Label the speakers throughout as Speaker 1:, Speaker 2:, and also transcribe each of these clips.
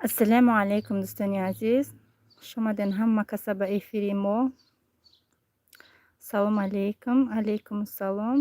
Speaker 1: Ассалому алайкум, дӯстони азиз, хуш омаден ҳама каса ба эфири мо. Салом алейкум, алейкум салом.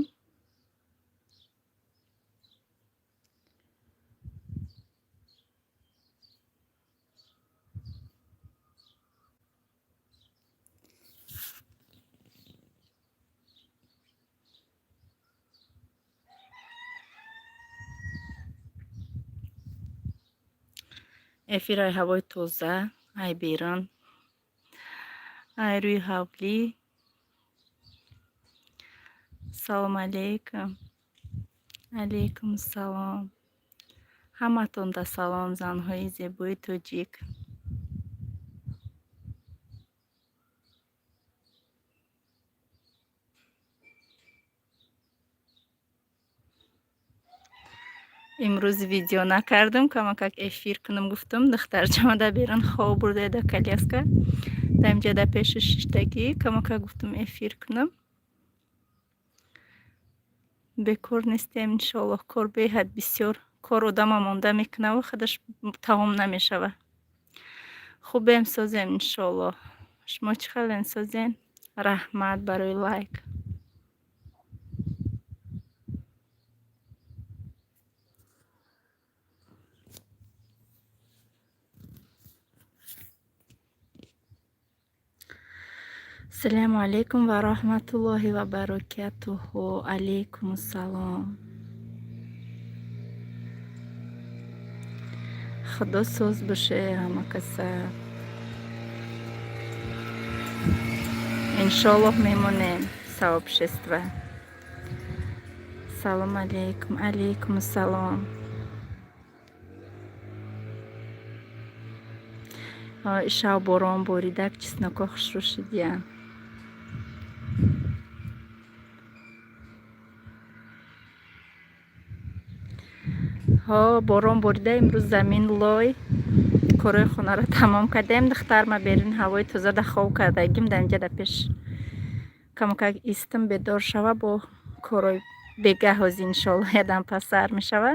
Speaker 1: Эфир ай ҳавои тоза, ай берун, ай рӯи ҳавлӣ. Салом алейкум, алейкум салом. Ҳаматонда салом, занҳои зебои тоҷик. Имрӯз видео накардам, камакак эфир кунам гуфтам. Духтарчама дар берун хоб бурда да коляска. Дар инҷа дар пеши шиштагӣ камакак гуфтам, эфир кунам. Бекор нестем, иншоаллоҳ, кор беҳад бисёр. Кор одама монда мекунаву худаш тамом намешава. Хубем, созем, иншоаллоҳ. Шумо чӣ хелен, созен? Раҳмат барои лайк. Ассалому алайкум ва раҳматуллоҳи ва баракатуҳу. Алайкум салом. Худо соз боше ҳама каса. Иншоаллоҳ, мемонем сообщество. Салом алейкум, алейкум салом. Шав борон боридак, чесноко хушрӯ шудиян. Ҳо, борон борида, имрӯз замин лой. Корҳои хонаро тамом кардем. Духтарма берун ҳавои тоза да хоб кардагим, дар инҷа дар пеш камакак истам, бедор шава, бо корҳои бегаҳ ҳозир, иншоаллоҳ, ядам пас сар мешава.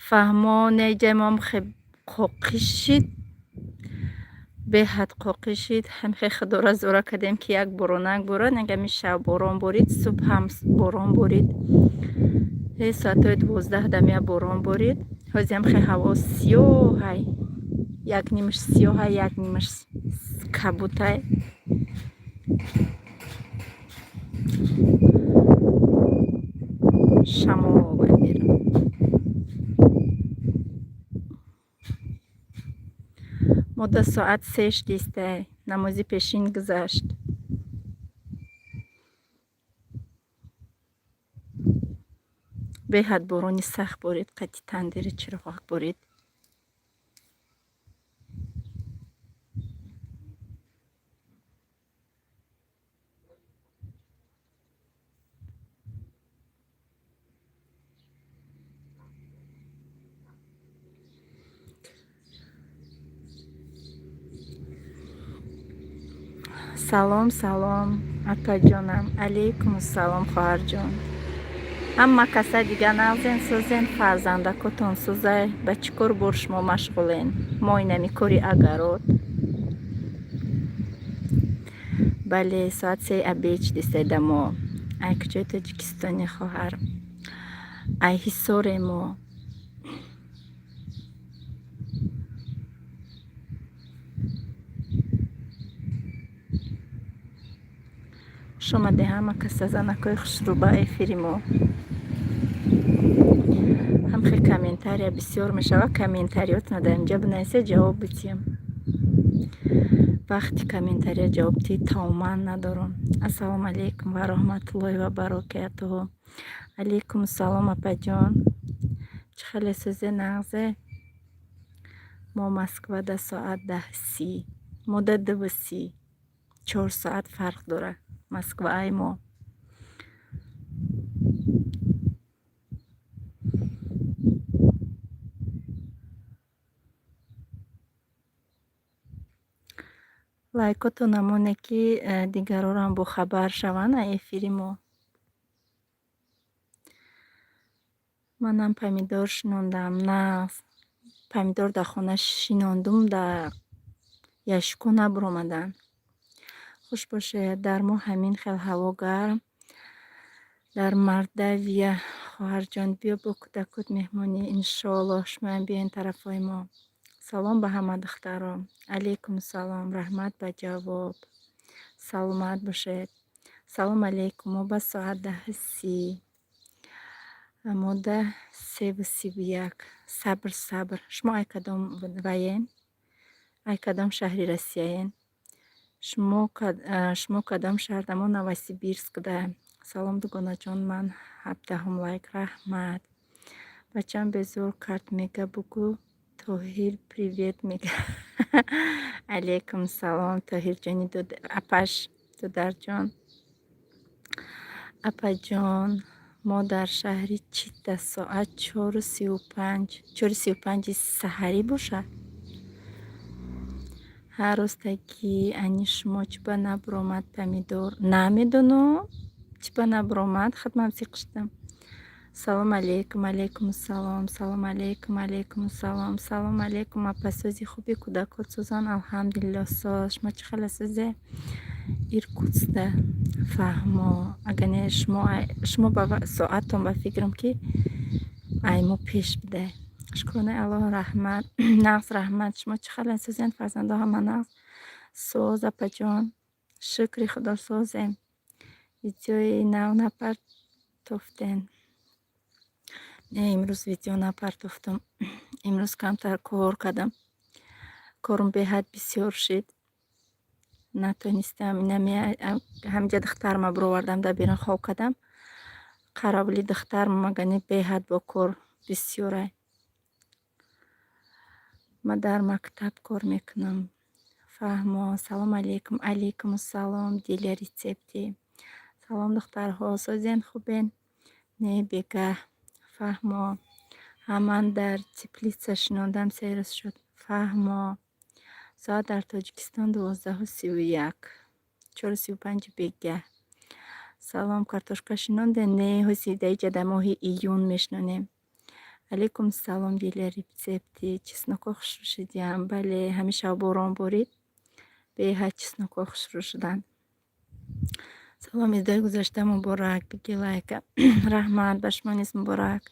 Speaker 1: Фаҳмо, неҷаи моам қоқӣ шид, беҳад қоқӣ шид. Ҳамихе худора зора кардем, ки як боронак борад. Ягами шаб борон борид, субҳ ҳам борон борид. Соатҳои 12 дамия борон борид. Ҳозир ҳамхе ҳаво сиёҳай, як нимаш сиёҳай, як нимаш кабутай. Шамол берун. Мода соат 3 шдистай, намози пешин гузашт. Беҳад борони сахт борид, қати тандири чироғак борид. Салом, салом, апаҷонам. Алейкум салом, хоҳарҷон. Ҳама каса дига нағзен, созен, фарзандакотон сӯзай? Ба чӣ кор бор шумо машғулен? Мо инами кори огород. Бале, соат 3 обед шудистай мо. Ай куҷои Тоҷикистони, хоҳар? Ай Ҳисоре мо. Хуш омадед ҳама каса, занакҳои хушрӯ, ба эфири мо. Ҳамхе комментария бисёр мешава, комментариётона дар инҷа бинависед, ҷавоб бидиҳем. Вақти комментария ҷавоб диҳӣ тамоман надорам. Ассалому алайкум ва раҳматуллоҳи ва баракатуҳу. Алейкум салом, апаҷон. Чӣ хеле, сӯзе, нағзе? Мо Москвада соат 10:30, мода 2:30, 4 соат фарқ дорад Москваи мо. Лайкото намоне, ки дигарорам бохабар шаванд аз эфири мо. Манам помидор шинондам, нағз. Помидор дар хона шинондум, дар яшко набуромаданд. Хуш бошед, дар мо ҳамин хел ҳаво гарм. Дар Мордавия, хоҳарҷон, биё бо кӯдакот меҳмонӣ, иншоаллоҳ, шумоям биёен тарафҳои мо. Салом ба ҳама духтаро. Алейкум салом, раҳмат ба ҷавоб. Саломат бошед. Салом алейкум, мо ба соат 10:30. Мода 3:31. Сабр, сабр. Шумо ай кадом ваен? Ай кадом шаҳри Россияен? Шумо кадом шаҳрда? Мо Новосибирскда. Салом, дугонаҷон, ман 17-ум лайк, раҳмат. Бачам безор кард, мега бугӯ Тоҳир привет мега. Алейкум салом, Тоҳирҷони апаш, додарҷон. Апаҷон, мо дар шаҳри Чита соат 4:35, 4:35-и саҳарӣ бошад? Ҳар рӯз таги ани шумо чӣ ба набуромад помидор? Намедонам, чӣ ба набуромад, хатман зиқ шудам. Салом алейкум, алейкум салом, салом алейкум, алейкум салом, салом алейкум, апа, сӯзи хуби кӯдакот сӯзан, алҳамдулиллоҳ, соз. Шумо чӣ хела сӯзе? Иркутскда, фаҳмо. Агар не, шумо ба соатон ба фикрам, ки ай мо пеш бидай. Шукронаи Аллоҳ, раҳмат, нағз, раҳмат. Шумо чӣ хела сӯзен, фарзандо ҳама нағз? Соз, апаҷон, шукри Худо, созем. Видеои нав напартофтен? Не, имрӯз видео напартофтам. Имрӯз камтар кор кардам. Корум беҳад бисёр шид. Натонистам. Инами ҳаминҷа духтарма бировардам, дар берун хоб кардам. Қаравули духтарм магани беҳад бо кор бисёрай. Ман дар мактаб кор мекунам. Фаҳмо. Салом алейкум, алейкум салом, Диля рецепти. Салом, духтарҳо, созен, хубен? Не, бегаҳ. Фаҳмо. Ҳа, ман дар теплица шинондам, 3 рӯз шуд. Фаҳмо. Соат дар Тоҷикистон 12:31. 4:35 бегаҳ. Салом, картошка шинонден? Не, ҳози даиҷа дар моҳи июн мешинонем. Алейкум салом, Диля рецепти. Чеснокҳо хушрӯ шудиям. Бале, ҳамин шаб борон борид. Беҳад чеснокҳо хушрӯ шуданд. Салом, идои гузашта муборак. Биги лайка. Раҳмат, ба шумо низ муборак.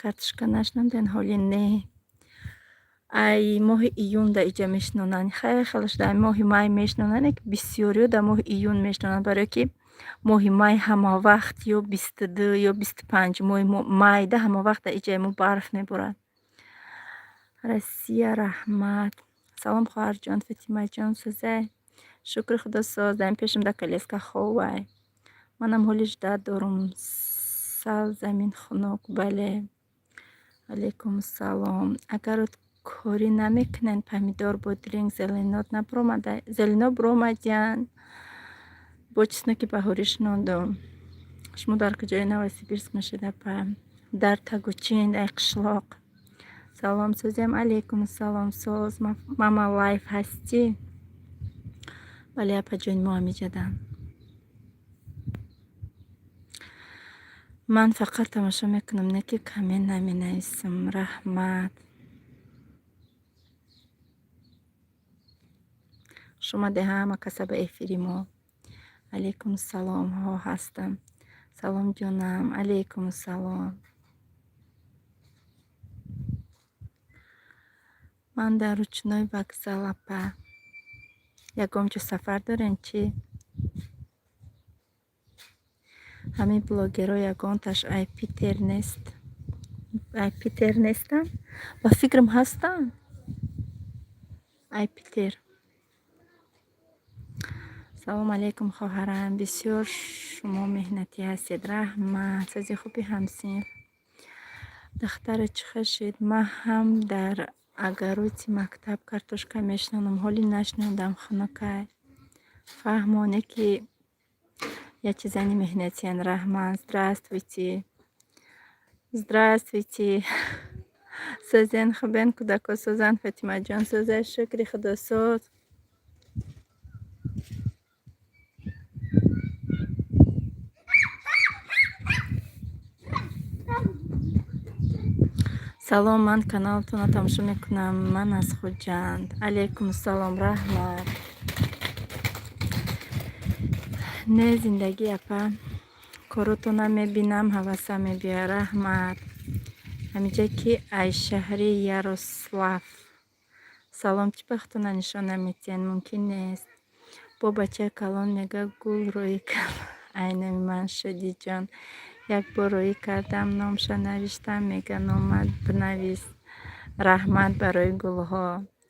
Speaker 1: Картошка нашинонден ҳоли? Не. Ай моҳи июн дар иҷа мешинонанд. Хеле хеле шуда моҳи май мешинонанд, ки бисёриҳо дар моҳи июн мешинонанд, барое ки моҳи май ҳама вақт ё 22 ё 25 моҳи майда ҳама вақт дар иҷаи мо барф меборад. Россия, раҳмат. Салом, хоҳарҷон, Фатимаҷон, сӯзай? Шукри Худо, соз. Дар ин пешам дар коляска ховай. Манам ҳоли ждать дорум. Сал замин хунук, бале. Алейкум салом. Агар корӣ намекунен, помидор, бодринг, зеленот набуромада? Зелено буромадиянд. Бо чесноки баҳорӣ шинондум. Шумо дар куҷои Новосибирск мешед, апа? Дар Тагучин, ай қишлоқ. Салом, сӯзем? Алейкум салом, соз. Мама лайф ҳастӣ? Бале, апаҷони мо ҳамиҷадан. Ман фақат тамошо мекунам, не ки коммент наменависам. Раҳмат. Хуш омадед ҳама каса ба эфири мо. Алейкум салом, ҳо, ҳастам. Салом, ҷонам, алейкум салом. Ман дар ручной вокзал, апа. Ягон ҷо сафар дорен чӣ? Ҳамин блогерҳо ягонташ ай Питер нест. Ай Питер нестанд? Ба фикрам, ҳастанд. Ай Питер. Салом алейкум, хоҳарам. Бисёр шумо меҳнатӣ ҳастед. Раҳмат. Сӯзи хуби ҳамсинф. Духтара, чӣ хел шид? Ман ҳам дар огороди мактаб картошка мешинонам. Ҳоли нашинондам, хунукай. Фаҳмоне ки як чизани меҳнатиян. Раҳмат. Здравствуйте. Здравствуйте. Сӯзен, хубен, кӯдако сӯзанд, Фатимаҷон сӯзай, шукри Худо, соз. Салом, ман каналтонро тамошо мекунам. Ман аз Хуҷанд. Алайкум салом, раҳмат. Не, зиндагӣ, апа. Коротона мебинам, ҳавасам мебиёяд. Раҳмат. Ҳамиҷа ки ай шаҳри Ярослав. Салом, чӣ бахтона нишон наметиҳанд? Мумкин нест. Бо бачаи калон мега гул рӯӣ кард. Ай номи ман шудиҷон. Як бор рӯӣ кардам, номша навиштам, мега номат бинавис. Раҳмат барои гулҳо.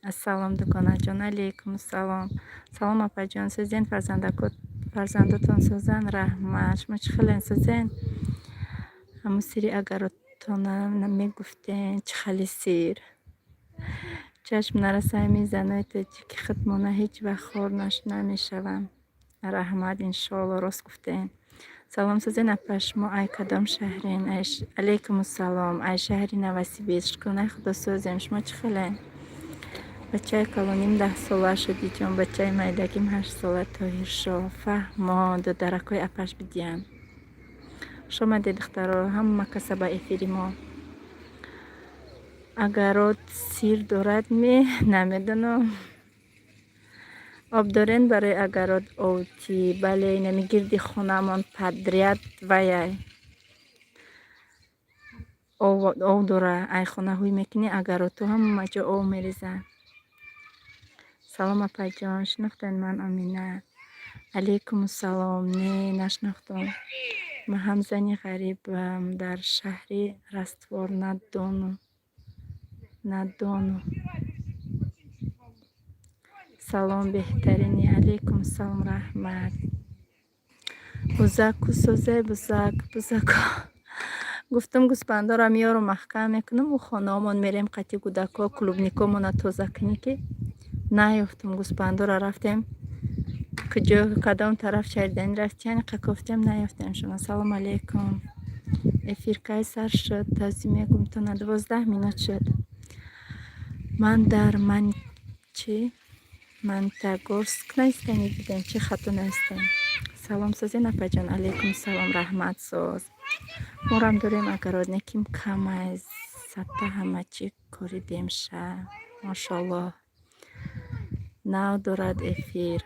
Speaker 1: Ассалом, дуконаҷон. Алайкум салом. Салом, апаҷон, сӯзен, фарзандотон сӯзанд? Раҳмат. Шумо чӣ хелен, сӯзен? Ҳамун сири агаротона мегуфтен, чӣ хели сир. Чашм нараса, ҳамин занои тоҷики худмона ҳеҷ вақт хор намешавам. Раҳмат, иншоалло, рост гуфтен. Салом, сӯзен, апа, шумо ай кадом шаҳрен? Алайкум ассалом, ай шаҳри Новосибирск. Шукронаи Худо, сӯзем. Шумо чӣ хелен? Бачаи калоним 10 сола шудиҷон, бачаи майдагим 8 сола, Тоҳиршоҳ. Фаҳмо, додаракҳои апаш бидиям. Хуш омадед, духтаро, ҳама каса ба эфири мо. Агарот сир дорад ме? Намедонам. Об дорен барои агарот овтӣ? Бале, инами гирди хонаамон подряд ваяй. Ов дора, ай хона ҳуй мекунӣ, агароту ҳама ҷо ов мерезад. Салом, апаҷон, шинохтед ман Омина. Алайкум ассалом. Не, нашинохтам. Ман ҳам зани ғарибам дар шаҳри Раствор на Дону. На Дону. Салом, беҳтарини. Алайкум ассалом, раҳмат. Бузак ку сӯзай, бузак, бузако. Гуфтам, гӯсфандоро меёрам, маҳкам мекунам, ӯ хонаомон мерем, қати кӯдако клубникомона тоза кунӣ, ки наёфтам гӯсфандоро. Рафтем куҷо, кадом тараф чаридани рафтиян, қакофтем, наёфтем шумо. Салом алейкум. Эфир кай сар шуд? Тазӣ мегум, то на 12 минут шуд. Ман дар ман чӣ? Монтагорск навистанӣ будем, чӣ хато навистем? Салом, созен, апаҷон. Алайкум салом, раҳмат, соз. Морам дорем агарот, неким камай, сатта ҳама чӣ коридем ша. Машоллоҳ. Нав дорад эфир.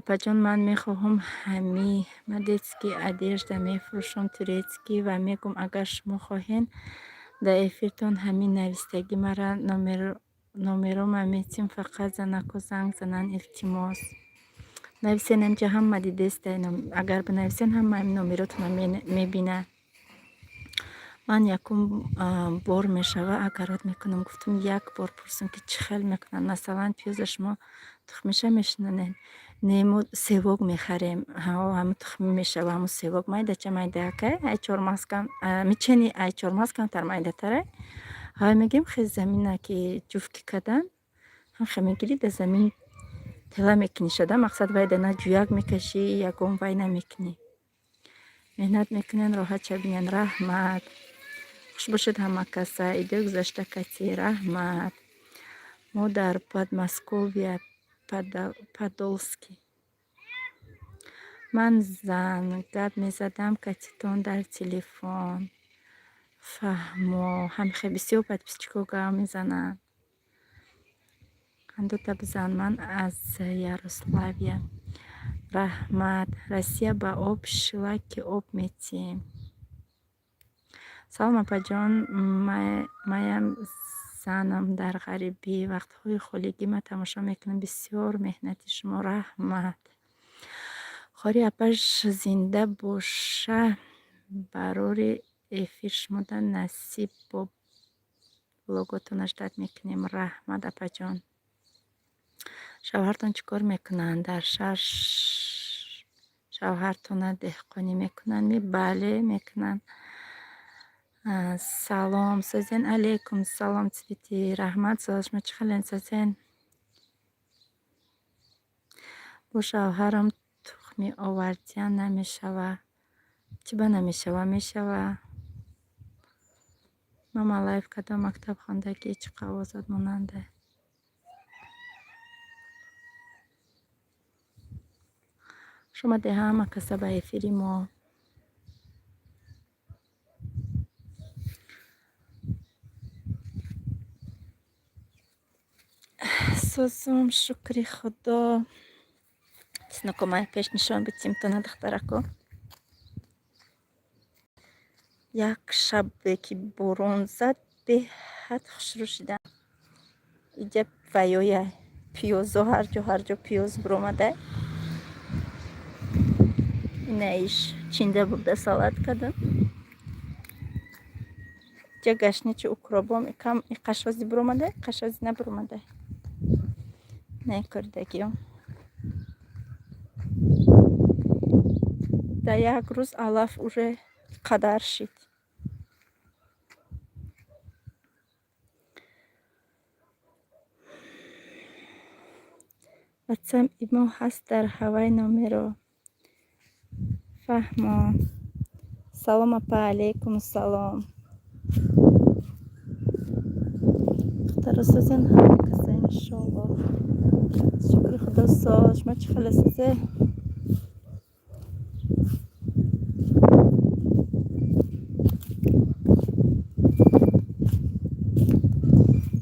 Speaker 1: Апаҷон, ман мехоҳам ҳами ман детский одежда мефурӯшам, турецкий, ва мегӯм, агар шумо хоҳед, дар эфиртон ҳамин навистагӣ мара номерома метим, фақат занако занг зананд, илтимос. Нависен, инҷа ҳама дидеста, агар бинависен, ҳама номеротонро мебинад. Ман якум бор мешава агарот мекунам. Гуфтам, як бор пурсам, ки чӣ хел мекунанд. Масалан, пиёза шумо тухмиша мешинонед? Не, мо севок мехарем. Ҳамун тухмӣ мешава, ҳамун севок майдача майдаакай, ай чормағз кам мичени, ай чормағз камтар майдатарай. Ҳай мегӯем, хел замина ки ҷуфт ки кардан, ҳамхел мегирӣ, дар замин тела мекунӣ шада, мақсад вайда на ҷӯяк мекашӣ, ягон вай намекунӣ. Меҳнат мекунен, роҳат шабинен. Раҳмат. Хуш бошед ҳама каса. Идои гузашта кати. Раҳмат. Мо дар Подмосковье, Подольский. Ман зан гап мезадам катитон дар телефон. Фаҳмо, ҳамхел бисёр подписчикҳо гап мезананд. Ҳандута бизан, ман аз Ярославия. Раҳмат. Россия ба об шлаки об метиҳем. Салом, апаҷон, маям занам дар ғарибӣ. Вақтҳои холигӣ ман тамошо мекунам. Бисёр меҳнати шумо, раҳмат. Хори апаш зинда боша, барори эфир шумода насиб, бо блоготона ждать мекунем. Раҳмат, апаҷон. Шавҳартон чӣ кор мекунанд? Дар шаҳр шавҳартона деҳқонӣ мекунанд? Бале, мекунанд. Салом, созен. Алейкум салом, цвети. Раҳмат, соз, шумо чӣ хелен, созен? Бо шавҳарам тухмӣ овардиян намешава. Чӣ ба намешава? Мешава. Мама лайв кадом мактаб хондагӣ, чӣ қавозат монанда? Хуш омадед ҳама каса ба эфири мо. Созум, шукри Худо. Чеснокомай пеш нишон битим тона, духтарако. Як шабе ки борон зад, беҳад хушрӯ шидам. Иҷа ваёя пиёзо, ҳарҷо ҳарҷо пиёз биромада. Инаиш чинда бурда салат кардам. Иҷа гашничи укробом икам иқашози биромада, иқашози набиромада. Инаи коридагиём. Дар як рӯз алаф уже қадар шид. Бачам имо ҳаст дар ҳавай номеро. Фаҳмо. Салом, апа, алейкум салом. Духтаро, созен ҳама каса, иншоллоҳ. Шукри Худо, соз. Шумо чӣ хеле созе?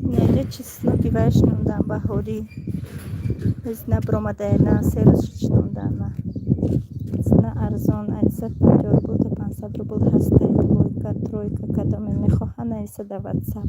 Speaker 1: Инаҷа чесноки вай шинондам баҳорӣ. Ҳози набиромадае, на 3 рӯз шуд шинондам. Цена арзон, 150 рубл то 500 рубл ҳастай. Двойка, тройка, кадоме мехоҳад, нависа дар ватсап.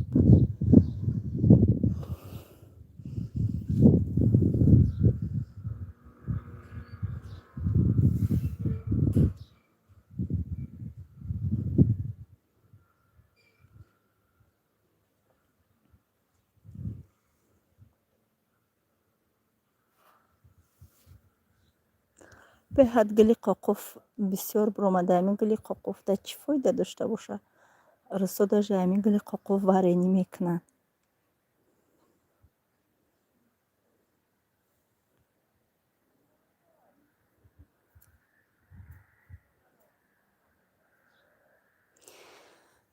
Speaker 1: Беҳад гули қоқуф бисёр биромада. Ҳамин гули қоқуф дар чӣ фоида дошта бошад? Русо даже ҳамин гули қоқуф варенье мекунанд.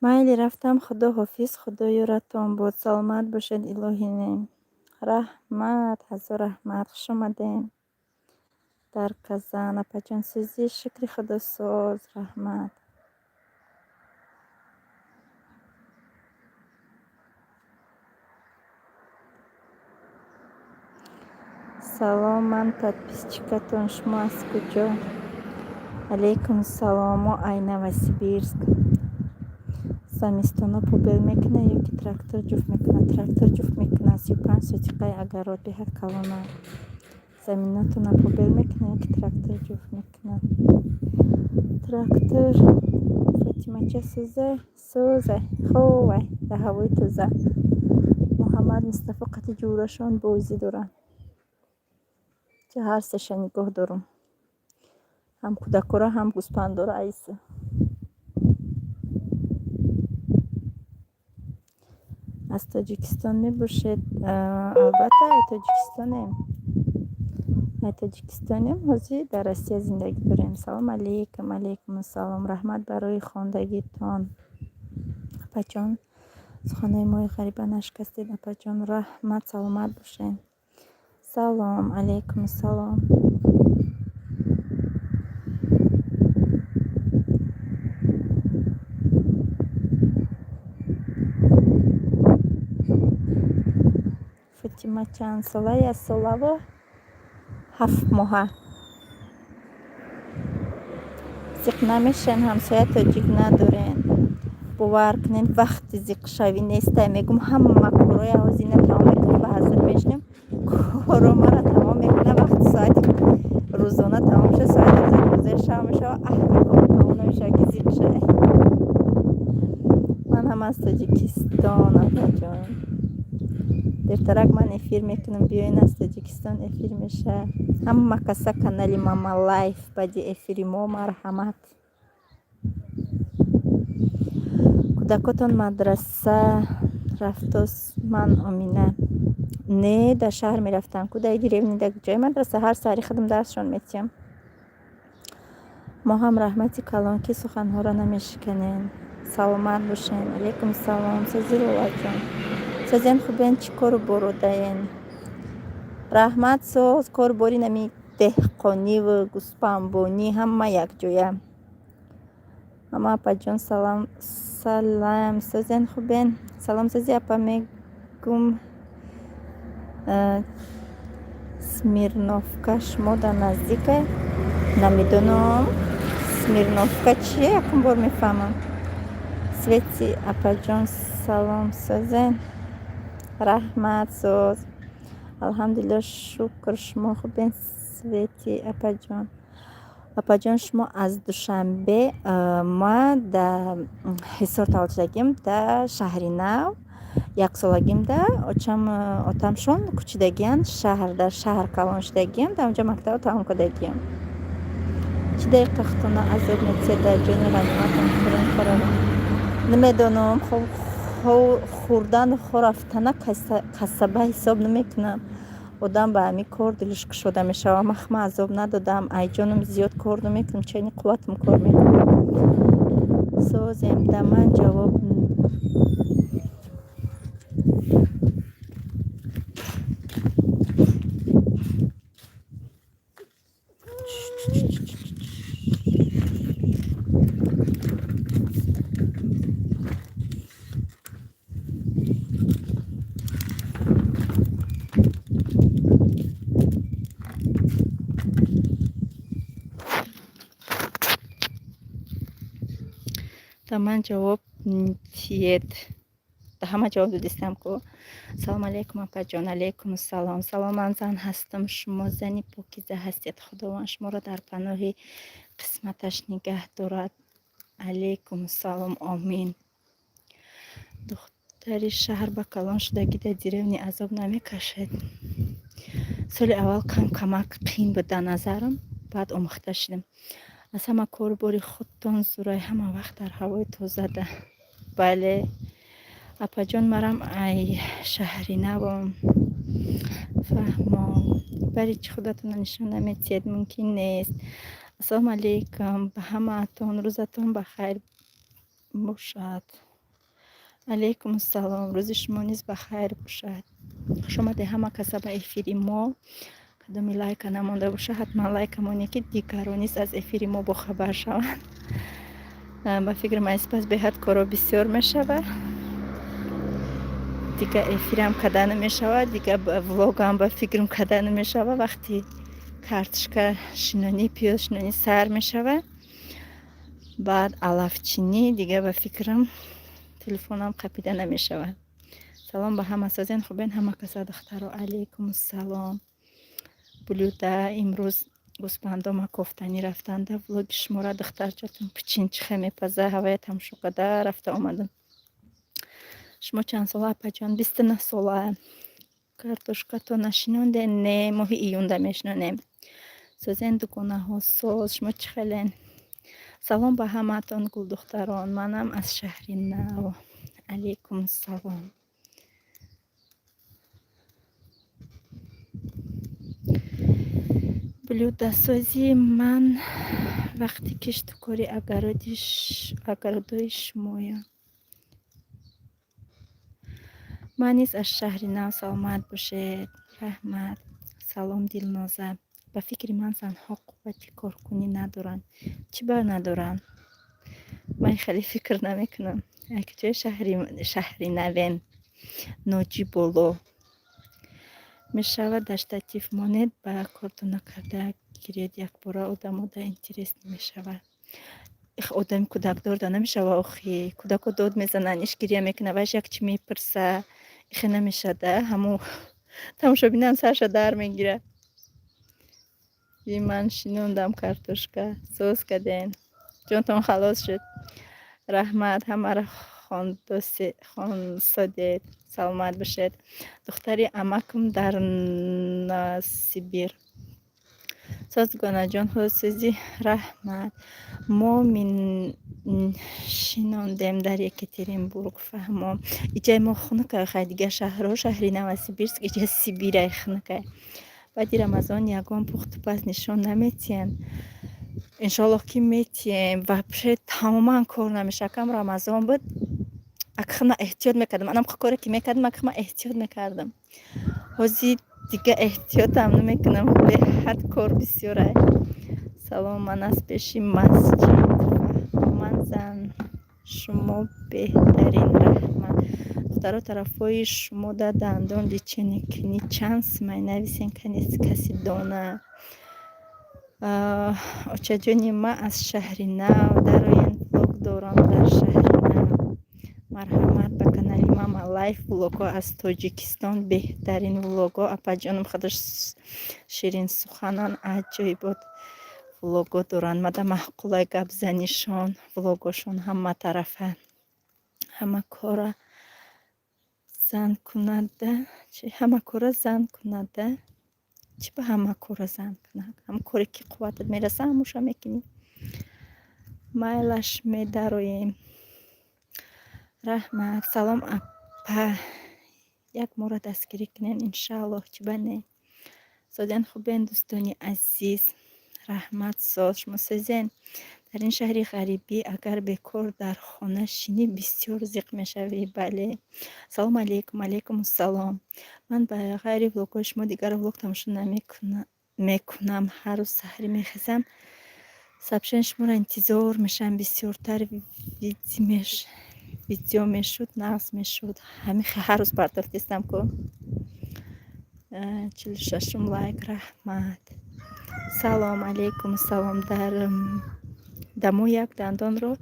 Speaker 1: Майли, рафтам, Худо ҳофиз, Худо ёратон бод. Саломат бошед, илоҳӣ. Раҳмат, ҳазор раҳмат, хуш омадем. Дар Казан, апаҷон, сӯзӣ, шукри Худо, соз, раҳмат. Салом, ман подписчикатон, шумо аз куҷо? Алейкум салом, мо ай Новосибирск. Замистоно побел мекунад ё ки трактор ҷуфт мекунад? Трактор ҷуфт мекунад, 35 сотиқаи агарот беҳад калона. Заминатона побел мекунад ё ки трактор ҷуфт мекунад? Трактор. Фотимача сӯза? Сӯза. Ховай, дар ҳавои тоза. Муҳаммад Мустафо қати ҷӯрашон бозӣ доранд. Ча ҳар сеша нигоҳ дорум. Ҳам кӯдакора, ҳам гӯспандора айса. Аз Тоҷикистон мебошед? Албатта, ай Тоҷикистонем. Ай Тоҷикистонем, ҳозир дар Россия зиндагӣ дорем. Салом алейкум, алейкум ассалом. Раҳмат барои хондагитон. Апаҷон, суханои мои ғариба нашикастед, апаҷон. Раҳмат, саломат бошед. Салом, алейкум ассалом. Фотима чанд сола? 1 солаву 7 моҳа. Зиқ намешавем, ҳамсоя тоҷик надорем. Бовар кунед, вақти зиқшавӣ нестай. Мегӯм, ҳама корҳои ҳозина тамом мекунем, ба ҳазр мешинем. Корҳо мара тамом мекунад, вақти соати рӯзона тамом шуд, соати 12 шаб мешавад, аҳли кор тамом намешавад, ки зиқ шавед. Ман ҳам аз Тоҷикистон, апаҷон. Дертарак ман эфир мекунам, биёен, аз Тоҷикистон эфир мешавад. Ҳама каса канали Мама Лайф баъди эфири мо, марҳамат. Кӯдакотон мадраса рафтос? Ман Омина. Не, дар шаҳр мерафтам. Кӯдаи деревни дар ҷои мадраса, ҳар саҳари худам дарсшон метиҳам. Мо ҳам раҳмати калон, ки суханҳоро намешиканем. Саломат бошен. Алейкум салом. Сози, Лолаҷон. Созен, хубен, чӣ кору боро даен? Раҳмат, соз, кору бори нами деҳқониву гӯспандбонӣ ҳама якҷоя. Мама, апаҷон, салом, салам. Созен, хубен? Салом, сози, апа, мегум. Смирновка шумо дар наздика? Намедонам, Смирновка чие, якум бор мефаҳмам. Свети апаҷон, салом, созен? Раҳмат, соз, алҳамдулилло, шукр. Шумо хубен, Свети апаҷон? Апаҷон, шумо аз Душанбе? Ма дар Ҳисор таваллуд шудагим, дар Шаҳри Нав. Яксолагимда очам, отамшон кӯчидагиянд шаҳр, дар шаҳр калон шудагиям, дар онҷо мактабро тамом кардагиям. Чӣ дақиқа худтона азоб метиҳед, дар ҷони ғаниматон хӯрен, хӯрарон? Намедонам, хӯрдану хор рафтана касаба ҳисоб намекунам. Одам ба ҳамин кор дилаш кушода мешавад. Ман азоб надодам, айҷоном зиёд кор намекунам, чайни қувватам кор мекунам. Созем, да ман ҷавоб. Да ман ҷавоб тиед. Да ҳама ҷавоб додистам ку. Салом алейкум, апаҷон. Алейкум салом. Салом, ман зан ҳастам. Шумо зани покиза ҳастед. Худованд шуморо дар паноҳи қисматаш нигаҳ дорад. Алейкум салом, омин. Духтари шаҳр ба калон шудагӣ дар деревня азоб намекашед? Соли аввал кам камак қин буд дар назарам, баъд омӯхта шудем. Аз ҳама кору бори худтон зурай, ҳама вақт дар ҳавои тозада. Бале, апаҷон, марам ай Шаҳри Навом. Фаҳмо, бари чӣ худатонро нишон наметиҳед? Мумкин нест. Ассалому алейкум ба ҳамаатон, рӯзатон ба хайр бошад. Алейкум ассалом, рӯзи шумо низ ба хайр бошад. Хушомадед ҳама каса ба эфири мо. Кадоми лайка намонда боша, ҳатман лайка монед, ки дигарон низ аз эфири мо бохабар шаванд. Ба фикрам, аз пас беҳад коро бисёр мешавад, дига эфирам карда намешавад, дига влогам ба фикрам карда намешавад. Вақти картошка шинонӣ, пиёз шинонӣ сар мешавад, баъд алафчинӣ, дига ба фикрам телефонам қапида намешавад. Салом ба ҳама, созен, хубен ҳама каса, духтаро? Алейкум салом. Блюда имрӯз гӯспандома кофтанӣ рафтанда, влоги шуморо, духтарчатон пичин чихе мепаза, ҳавая тамошо карда рафта омадам. Шумо чанд сола, апаҷон? 29 сола. Картошкато нашинонде? Не, моҳи июнда мешинонем. Созен, дугонаҳо? Соз, шумо чӣ хелен? Салом ба ҳамаатон, гулдухтарон, манам аз Шаҳри Нав. Алейкум салом. Блюдасозии ман вақти кишту кори огородои шумоям. Ман низ аз Шаҳри Нав, саломат бошед, раҳмат. Салом, Дилноза. Ба фикри ман, занҳо қуввати коркунӣ надоранд. Чӣ бар надоранд? Ман хеле фикр намекунам. Якҷои Шаҳри Навен, Ноҷи Боло мешавад. Дар штатив монед, ба кортона карда гиред якбора, одамода интерес мешавад. Одами кӯдакдор да намешава охи, кӯдако дод мезананд, иш гиря мекунад, вайш як чӣ мепурса, ихе намешада, ҳамо тамошобинам сарша дар мегирад. И ман шинондам картошка, соз кардем, ҷонтон халос шуд. Раҳмат, ҳамаро хонсодед, саломат бошед. Духтари амакам дар Сибир. Соз, дугонаҷон, худосӯзӣ, раҳмат. Мо шинондем дар Екатеринбург. Фаҳмом, иҷаи мо хунукай, хай дигар шаҳрҳо, шаҳри Новосибирск, иҷа Сибирай, хунукай. Баъди Рамазон ягон пухтупаз нишон наметиҳанд? Иншоаллоҳ, ки метиҳем. Вообще тамоман кор намешавад. Акам Рамазон буд, акхма эҳтиёт мекардам, анам коре ки мекардам, акхма эҳтиёт мекардам. Ҳозир дига эҳтиётам намекунам, беҳад кор бисёрай. Салом, ман аз пеши масҷид. Фаҳмоман, зан, шумо беҳтарин, раҳмат. Духтаро. Духтаро, тарафҳои шумо да дандон лечение кунӣ чанд сумай? Нависен, каси дона. Очаҷони ма аз шаҳри Нав дароен, влог дорам дар шаҳри Нав. Марҳамат ба канали Мама Лайф, влогҳо аз Тоҷикистон, беҳтарин влогҳо. Апаҷонам худаш ширинсуханан, аҷоибот влогҳо доранд. Мада маъқулай гапзанишон, влогҳошон ҳаматарафа, ҳама кора зан кунада. Чи ҳама кора зан кунада? Чӣ ба ҳама кора зан кунад? Ҳам коре ки қувватат мераса, ҳамуша мекунӣ. Майлаш, медароем. Раҳмат. Салом, апа, як моро дастгирӣ кунед, иншааллоҳ, чӣ ба не. Созен, хубен, дӯстони азиз? Раҳмат, соз, шумо созен? Дар ин шаҳри ғарибӣ агар бекор дар хона шинӣ, бисёр зиқ мешавӣ. Бале. Салому алейкум. Алейкум ассалом. Ман ба ғайри влогҳои шумо дигар влог тамошо мекунам. Ҳар рӯз саҳарӣ мехезам, сообщение шуморо интизор мешавам. Бисёртар видео мешуд, нағз мешуд. Ҳамин ҳар рӯз бардоштистам ку. 46-ум лайк, раҳмат. Салом алейкум. Салом. Дар дамо як дандонро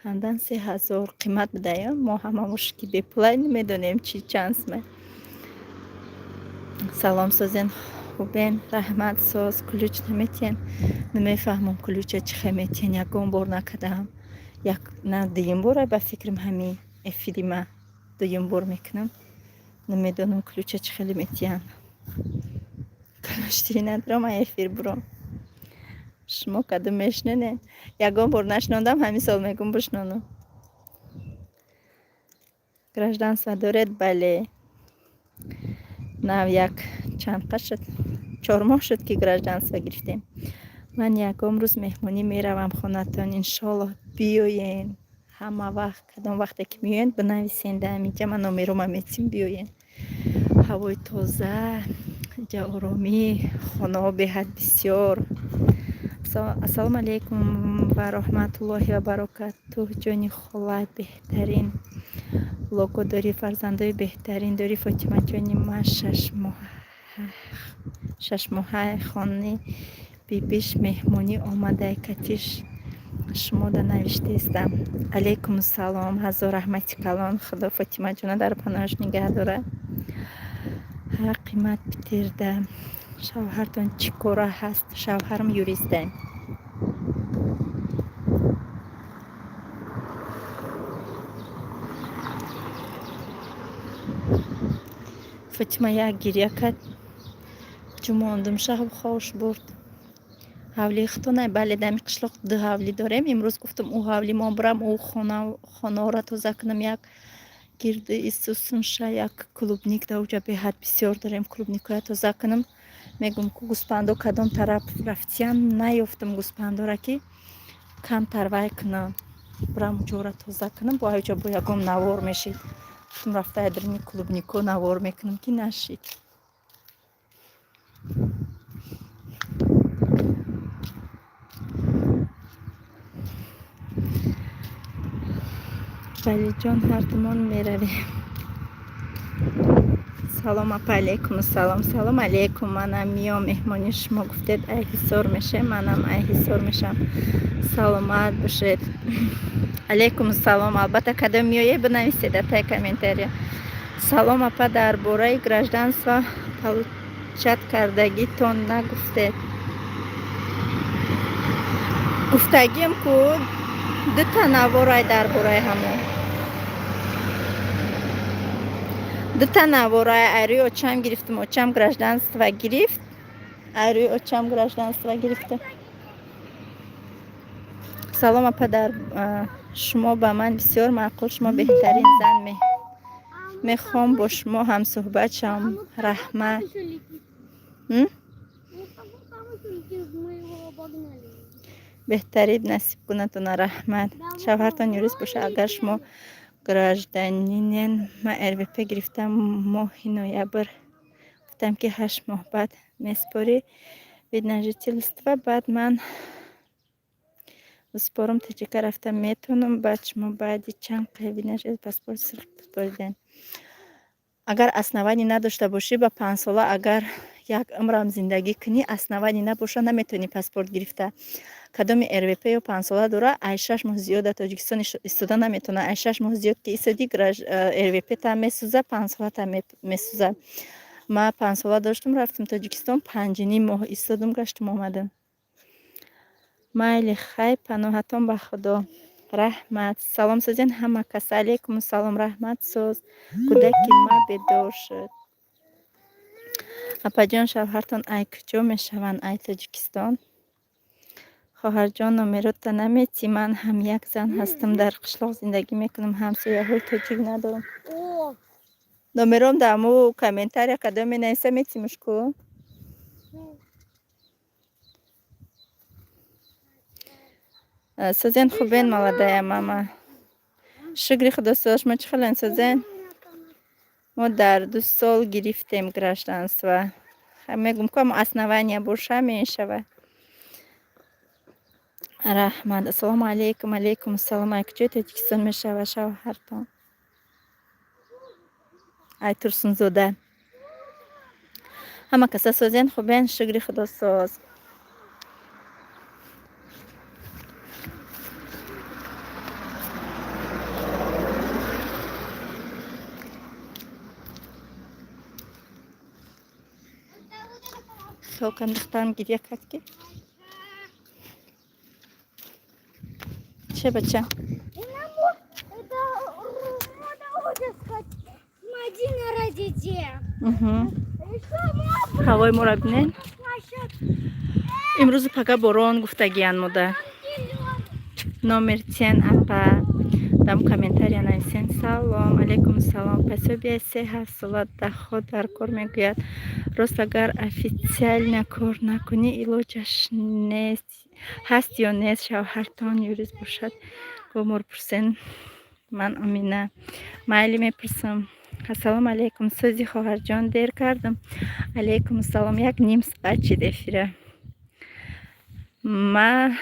Speaker 1: кандан 3000 қимат будаё. Мо ҳамамош ки бепулай, намедонем чӣ чанд сумай. Салом, созен, хубен? Раҳмат, соз. Ключ наметиҳен? Намефаҳмам, ключа чӣ хел метиҳен, ягон бор накардаам. Як на дуюм бора ба фикрам, ҳамин эфири ма дуюм бор мекунам. Намедонам, ключа чӣ хеле метиҳанд. Ключ надорам, ай эфир буром. Шумо кадом мешнонед? Ягон бор нашнондам, ҳамин сол мегум бишнонам. Гражданство доред? Бале, нав як чанд қа шуд, 4 моҳ шуд, ки гражданство гирифтем. Ман ягон рӯз меҳмонӣ меравам хонатон, иншоаллоҳ, биёен. Ҳама вақт, кадом вақте ки меоед, бинависен дар ҳаминҷа, ман номерома метим, биёен. Ҳавои тоза инҷа, оромӣ, хонаҳо беҳад бисёр. Ассалому алайкум ва раҳматуллоҳи ва баракатуҳ. Ҷони хола, беҳтарин влогҳо дорӣ, фарзандои беҳтарин дорӣ. Фотимаҷони ма 6 моҳаи хони бибиш меҳмонӣ омадай, катиш шумода навиштаистам. Алайкум салом, ҳазор раҳмати калон. Худо Фотимаҷона дар паноҳаш нигаҳ дорад. Ҳа, қимат Питерда. Шавҳартон чӣ кора ҳаст? Шавҳарам юристе. Фотима як гиря кард, ҷумондум, шаб хош бурд. Ҳавлии худтонай? Бале, дами қишлоқ ду ҳавлӣ дорем. Имрӯз гуфтам, ӯ ҳавлӣ мо бурам, ӯ хонаҳоро тоза кунам, як гирди исусунша, як клубника дар уҷа беҳад бисёр дорем, клубникоя тоза кунам. Мегум ку гӯспандо кадом тараф рафтиям, наёфтам гӯспандора, ки камтар вай кунам, бурам уҷора тоза кунам. Бо ҳайҷа бо ягон навор мешид. Гуфтам, рафта ядрини клубнико навор мекунам, ки нашид. Валиҷон, ҳардумон меравем. Салом, апа. Алейкум салом. Салом алейкум. Манам миём меҳмони шумо. Гуфтед, ай Ҳисор мешем, манам ай Ҳисор мешам. Саломат бошед. Алейкум салом. Албатта, кадом меоед, бинависед дар таи комментария. Салом, апа, дар бораи гражданство получать кардагитон нагуфтед. Гуфтагим ку, дута наворай дар бораи ҳамон, дута наворай. Айрӯи очам гирифтам, очам гражданство гирифт, айрӯи очам гражданство гирифтам. Салом, апа, дар шумо ба ман бисёр маъқул, шумо беҳтарин зан, мехоҳам бо шумо ҳамсӯҳбат шавам. Раҳмат.
Speaker 2: Там еще летит.
Speaker 1: М?
Speaker 2: Ну, там еще летит, мы его обогнали.
Speaker 1: Беҳтарин насиб кунатона, раҳмат. Шавҳартон юрист боша, агар шумо гражданинен. Ман РВП гирифтам моҳи ноябр, гуфтам ки 8 моҳ баъд меспорӣ вид на жительство, баъд ман спорум, таҷика рафта метавонам. Баъд шумо баъди чанд қай вид на жительство паспорт сурх споридем? Агар основание надошта бошӣ, ба 5 сола агар як умрам зиндагӣ кунӣ, основание набоша, наметавонӣ паспорт гирифта. Кадоми РВП ё 5 сола дора, ай 6 моҳ зиёд дар Тоҷикистон истода наметавона. Ай 6 моҳ зиёд ки истодӣ, РВП там месӯза, 5 сола там месӯза. Ма 5 сола доштум, рафтам Тоҷикистон, 5,5 моҳ истодум, гаштум, омадам. Майли, хай, паноҳатон ба Худо, раҳмат. Салом, созен ҳама кас. Алейкум салом, раҳмат, соз. Кӯдаки ма бедор шуд. Апаҷон, шавҳартон ай куҷо мешаванд? Ай Тоҷикистон. Хоҳарҷон, номерота наметӣ? Ман ҳам як зан ҳастам, дар қишлоқ зиндагӣ мекунам, ҳамсояҳои тоҷик надорам. Номером дар аму комментария кадом менависа, метимуш ку. Созен, хубен, молодая мама? Шукри Худо, соз. Шумо чӣ хелен, созен? Мо дар 2 сол гирифтем гражданство. Мегум ку, основания боша, мешавад. Раҳмат. Ассалому алайкум. Алайкум ассалом. Ай куҷои Тоҷикистон мешавад шавҳартон? Ай Турсунзода. Ҳама каса созен, хубен? Шукри Худо, соз. Хелкан духтарам гиря кард, ки че, бача?
Speaker 2: Это Мадина родите.
Speaker 1: Ҳавои моро бинед. Имрӯзу пага борон гуфтагиян мода. Номер тен, апа, дам комментария нависен. Салом алейкум. Салом. Пособия 3 7 сола доход дар кор мегӯяд. Рост, агар официально кор накунӣ, илоҷаш нест. Ҳаст ё нест? Шавҳартон юрист бошад, гомор пурсен. Ман Омина. Майли, мепурсам. Ассалому алайкум, сӯзи, хоҳарҷон, дер кардам. Алайкум ассалом. Як ним соат шид эфира. Ма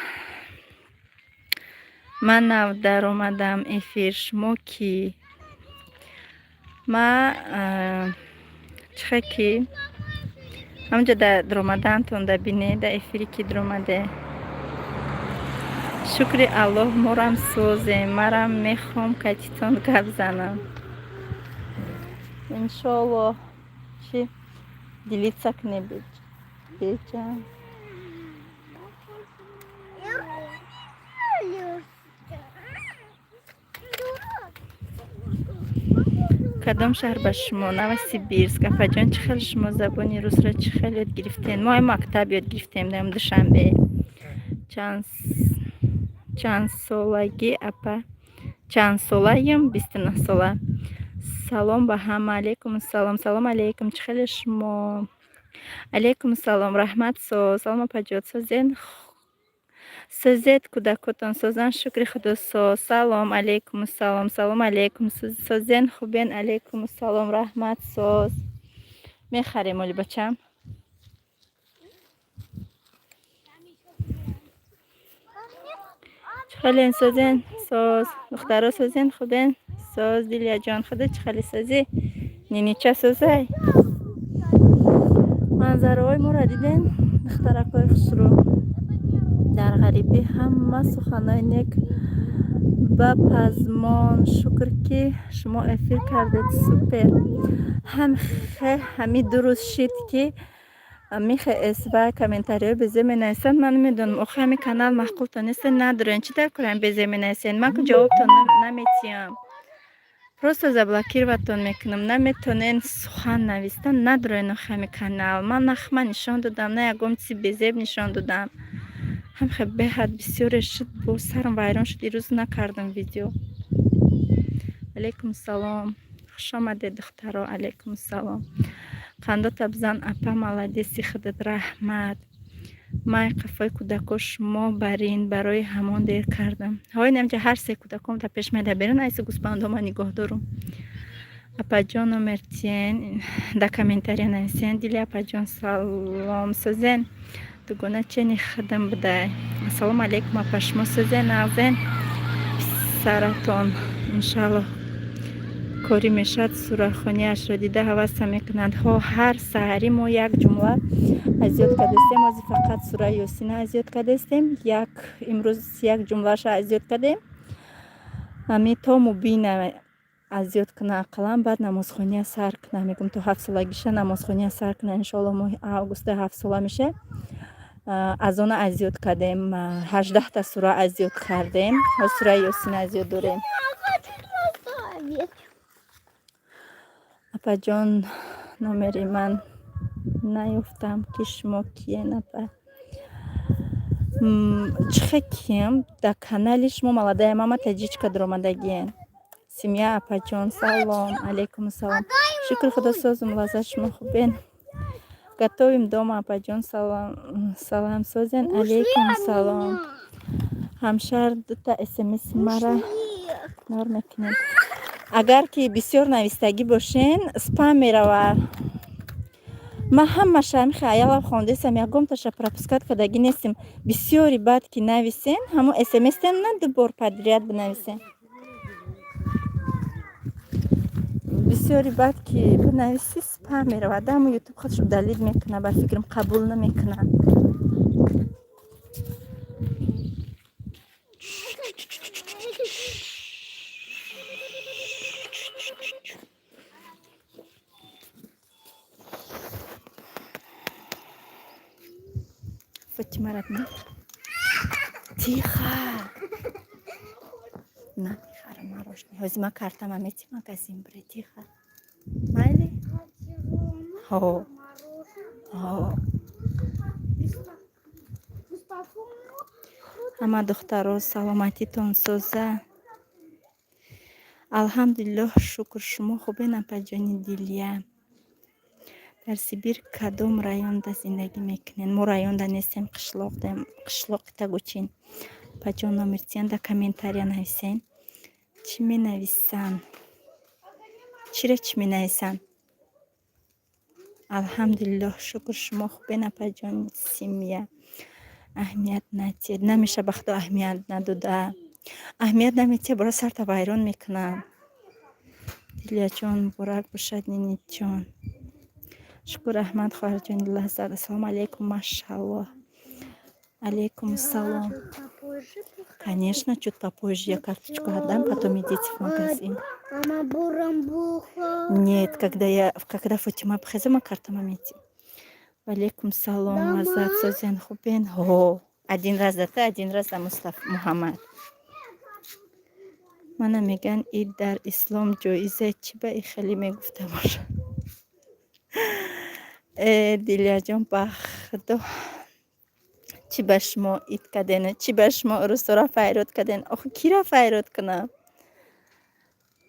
Speaker 1: нав даромадам эфир. Шумо кӣ? Ма чихе ки ҳамҷо даромадаантон да бине, да эфири ки даромаде. Шукри Аллоҳ, морам созем. Марам мехоҳам катитон гап занам. Иншоаллоҳ. Чӣ делиться кне, беҷан? Кадом шаҳр ба шумо? Новосибирск. Апаҷон, чӣ хел шумо забони русро чӣ хел ёд гирифтем? Мо мактаб ёд гирифтем дар Душанбе. Чанд солагӣ, апа? Чанд солаем? 29 сола. Салом ба ҳама. Алейкум ассалом. Салом алейкум, чӣ хеле шумо? Алейкум салом, раҳмат, соз. Салом, апаҷон, созен? Созед, кӯдакотон созанд? Шукри Худо, соз. Салом алейкум. Салом, салом алейкум. Созен, хубен? Алейкум салом, раҳмат, соз. Мехарем оли, бачам. Чӣ хелен, созен? Соз. Духтаро, созен, хубен? Соз. Дилияҷон, худо, чӣ хеле созӣ? Нинича созай? Манзараҳои моро диден, духтаракҳои хушрӯ? Дар ғарибӣ ҳама суханои нек ба пазмон. Шукр, ки шумо эфир кардед, супер. Ҳам ҳами 2 рӯз шид, ки михе св комментариҳои безе менависанд. Ман намедонам, охи ҳами канал маъқултон нест, надорен. Чӣ дар корам безе менависен? Ман ку ҷавобтон наметиҳам, просто заблокировать тон мекунам. Наметонен сухан навистан, надорен. Охи ҳами канал ман нахма нишон додам, на ягон чизи безеб нишон додам. Ҳамхе беҳад бисёре шуд, бо сарам вайрон шуд, ирӯз накардам видео. Алейкум салом, хушомадед, духтаро. Алейкум салом. Қандота бизан, апа, молодец и худат, раҳмат. Май қафои кӯдако шумо барин, барои ҳамон дер кардам. Ҳои, намҷа ҳар се кӯдаком та пеш меда берун, айси гӯспандома нигоҳ дорум. Апаҷон, номер тиен, да комментария нависен. Дили апаҷон, салом. Созен, дугона чени хидм будай. Ассалому алейкум, апа, шумо созен, нағзен? Писаратон иншаллоҳ. Корӣ мешавад, сурахониашро дида ҳаваса мекунанд. Ҳо, ҳар саҳарӣ мо як ҷумла аз ёд кардастем. Ҳозир фақат сураи Ёсина аз ёд кардастем. Як имрӯз як ҷумлаша аз ёд кардем. Ҳами то Мубина аз ёд куна ақаллан, баъд намозхония сар куна. Мегӯм, то ҳафтсолагиша намозхония сар куна. Иншоалло, моҳи августа 7 сола меша. Аз она аз ёд кардем, 18-та сура аз ёд кардем. Ҳоз сураи Ёсина аз ёд дорем.
Speaker 2: Хочет.
Speaker 1: Апаҷон, номери ман наёфтам, ки шумо киен, апа? Чихе кием? Дар канали шумо Молодая мама таҷичка дуромадагиен. Семья, апаҷон, салом. Алейкум салом, шукр Худо, созум. Лаззат, шумо хубен? Готовим дома, апаҷон, салом, салам, созен. Алейкум салом. Ҳамшар, дута смс мара игнор мекунем. Агар ки бисёр навистагӣ бошен, спам меравад. Ман ҳамаша ҳамихе аялав хондесам, ягонташа пропускать кардагӣ нестем. Бисёри баъд ки нависен, ҳамон смстен на ду бор подряд бинависен. Бисёри баъд ки бинависӣ, спам меравад. Ҳамон Ютуб худаш удалить мекунад, ба фикрам, қабул намекунад. Фатима, родной, тихо, намехарам мороженое. Ҳозир ман картама мети, магазин бире. Тихо, майли? Ҳо, ҳо. Ҳама духтаро, саломатитон соза? Алҳамдулиллоҳ, шукр. Шумо хубен, апаҷони Дилия? Дар Сибир кадом районда зиндагӣ мекунед? Мо районда нестем, қишлоқдем, қишлоқи Тагучин. Апаҷон, номертиян дар комментария нависен. Чӣ менависанд? Чира чӣ менависанд? Алҳамдулиллоҳ, шукр. Шумо хубен, апаҷони семья? Аҳамият натиҳед. Намеша, ба Худо, аҳамият надода. Аҳамият наметиҳа, бора сарта вайрон мекунам. Дилияҷон, муборак бошад, ниниҷон. Шукр, раҳмат, хоҳарҷони Лаззат. Ассалому алайкум, машаллоҳ. Алейкум салом. Конечно, чуть попозже я карточку отдам, потом идите в магазин.
Speaker 2: Мама, бурамбуха.
Speaker 1: Нет, когда Фатима бихеза, картама метим. Валейкум салом, Лаззат, созен, хубен? Ҳо, один раз дата, один раз за Мустаф Муҳаммад. Мана меган, ид дар ислом ҷоиза, чӣ ба и хеле мегуфта бошад? Э, Дилияҷон, ба Худо, чӣ ба шумо ид карден, чӣ ба шумо рӯзора файрод карден? Охи, кира файрод кунам?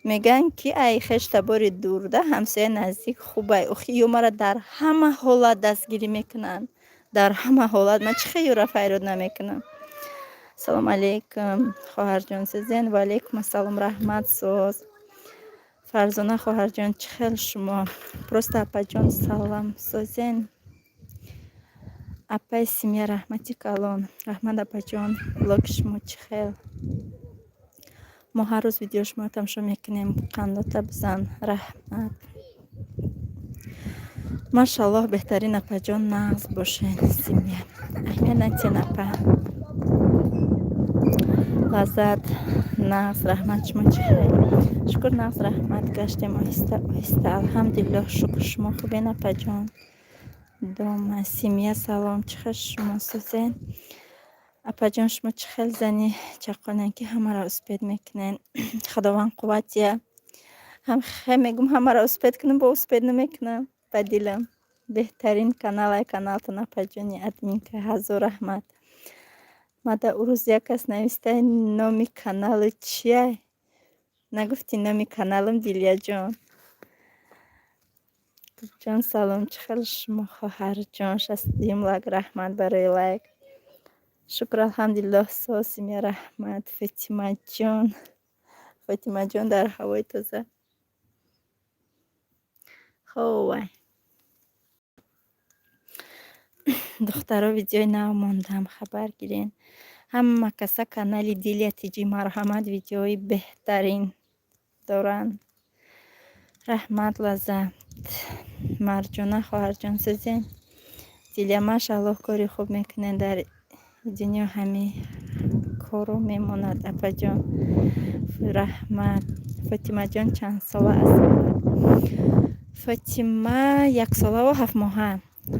Speaker 1: Мегӯянд, ки ай хештабори дурда ҳамсоя наздик хубай. Охи, ё мара дар ҳама ҳолат дастгирӣ мекунанд, дар ҳама ҳолат. Ман чӣ хел ёра файрод намекунам? Салому алейкум, хоҳарҷон, сизен? Ва алейкум ассалом, раҳмат, соз. Фарзона хоҳарҷон, чӣ хел шумо? Просто, апаҷон, салам, созен? Апаи семья, раҳмати калон, раҳмат, апаҷон. Блоги шумо чӣ хел? Мо ҳар рӯз видеои шуморо тамошо мекунем. Қандота бизан, раҳмат. Машаллоҳ, беҳтарин, апаҷон, нағз бошен. Семья, аҳамият натиҳен, апа. Лаззат, нағз, раҳмат. Шумо чӣ хел? Шукр, нағз, раҳмат. Гаштем оҳиста оҳиста, алҳамдулиллоҳ, шукр. Шумо хубен, апаҷон? Дома семья, салом, чӣ хел шумо, созен? Апаҷон, шумо чӣ хел зани чақонен, ки ҳамаро успеть мекунен? Худованд қувват. Ҳам хе мегум, ҳамаро успеть кунам, бо успеть намекунам. Ба дилам беҳтарин каналай каналтон, апаҷони админка, ҳазор раҳмат. Мада урӯз як кас навистай, номи каналу чия? Нагуфтӣ номи каналам, Дилияҷон. Ҷон, салом, чӣ хел шумо, хоҳарҷон? 62-юм лайк, раҳмат барои лайк. Шукр, алҳамдулиллоҳ, соз, семья, раҳмат. Фотимаҷон, Фотимаҷон дар ҳавои тоза. Ховай, духтаро, видеои нав мондам, хабар гирен. Ҳама каса канали Дилия Тиҷӣ, марҳамат, видеои беҳтарин доранд. Раҳмат, Лаззат. Марҷона хоҳарҷон, сӯзен? Дилия, машааллоҳ, кори хуб мекунед, дар дунё ҳамин кору мемонад, апаҷон. Раҳмат. Фотимаҷон чандсола аст? Фотима 1 солаву 7 моҳа.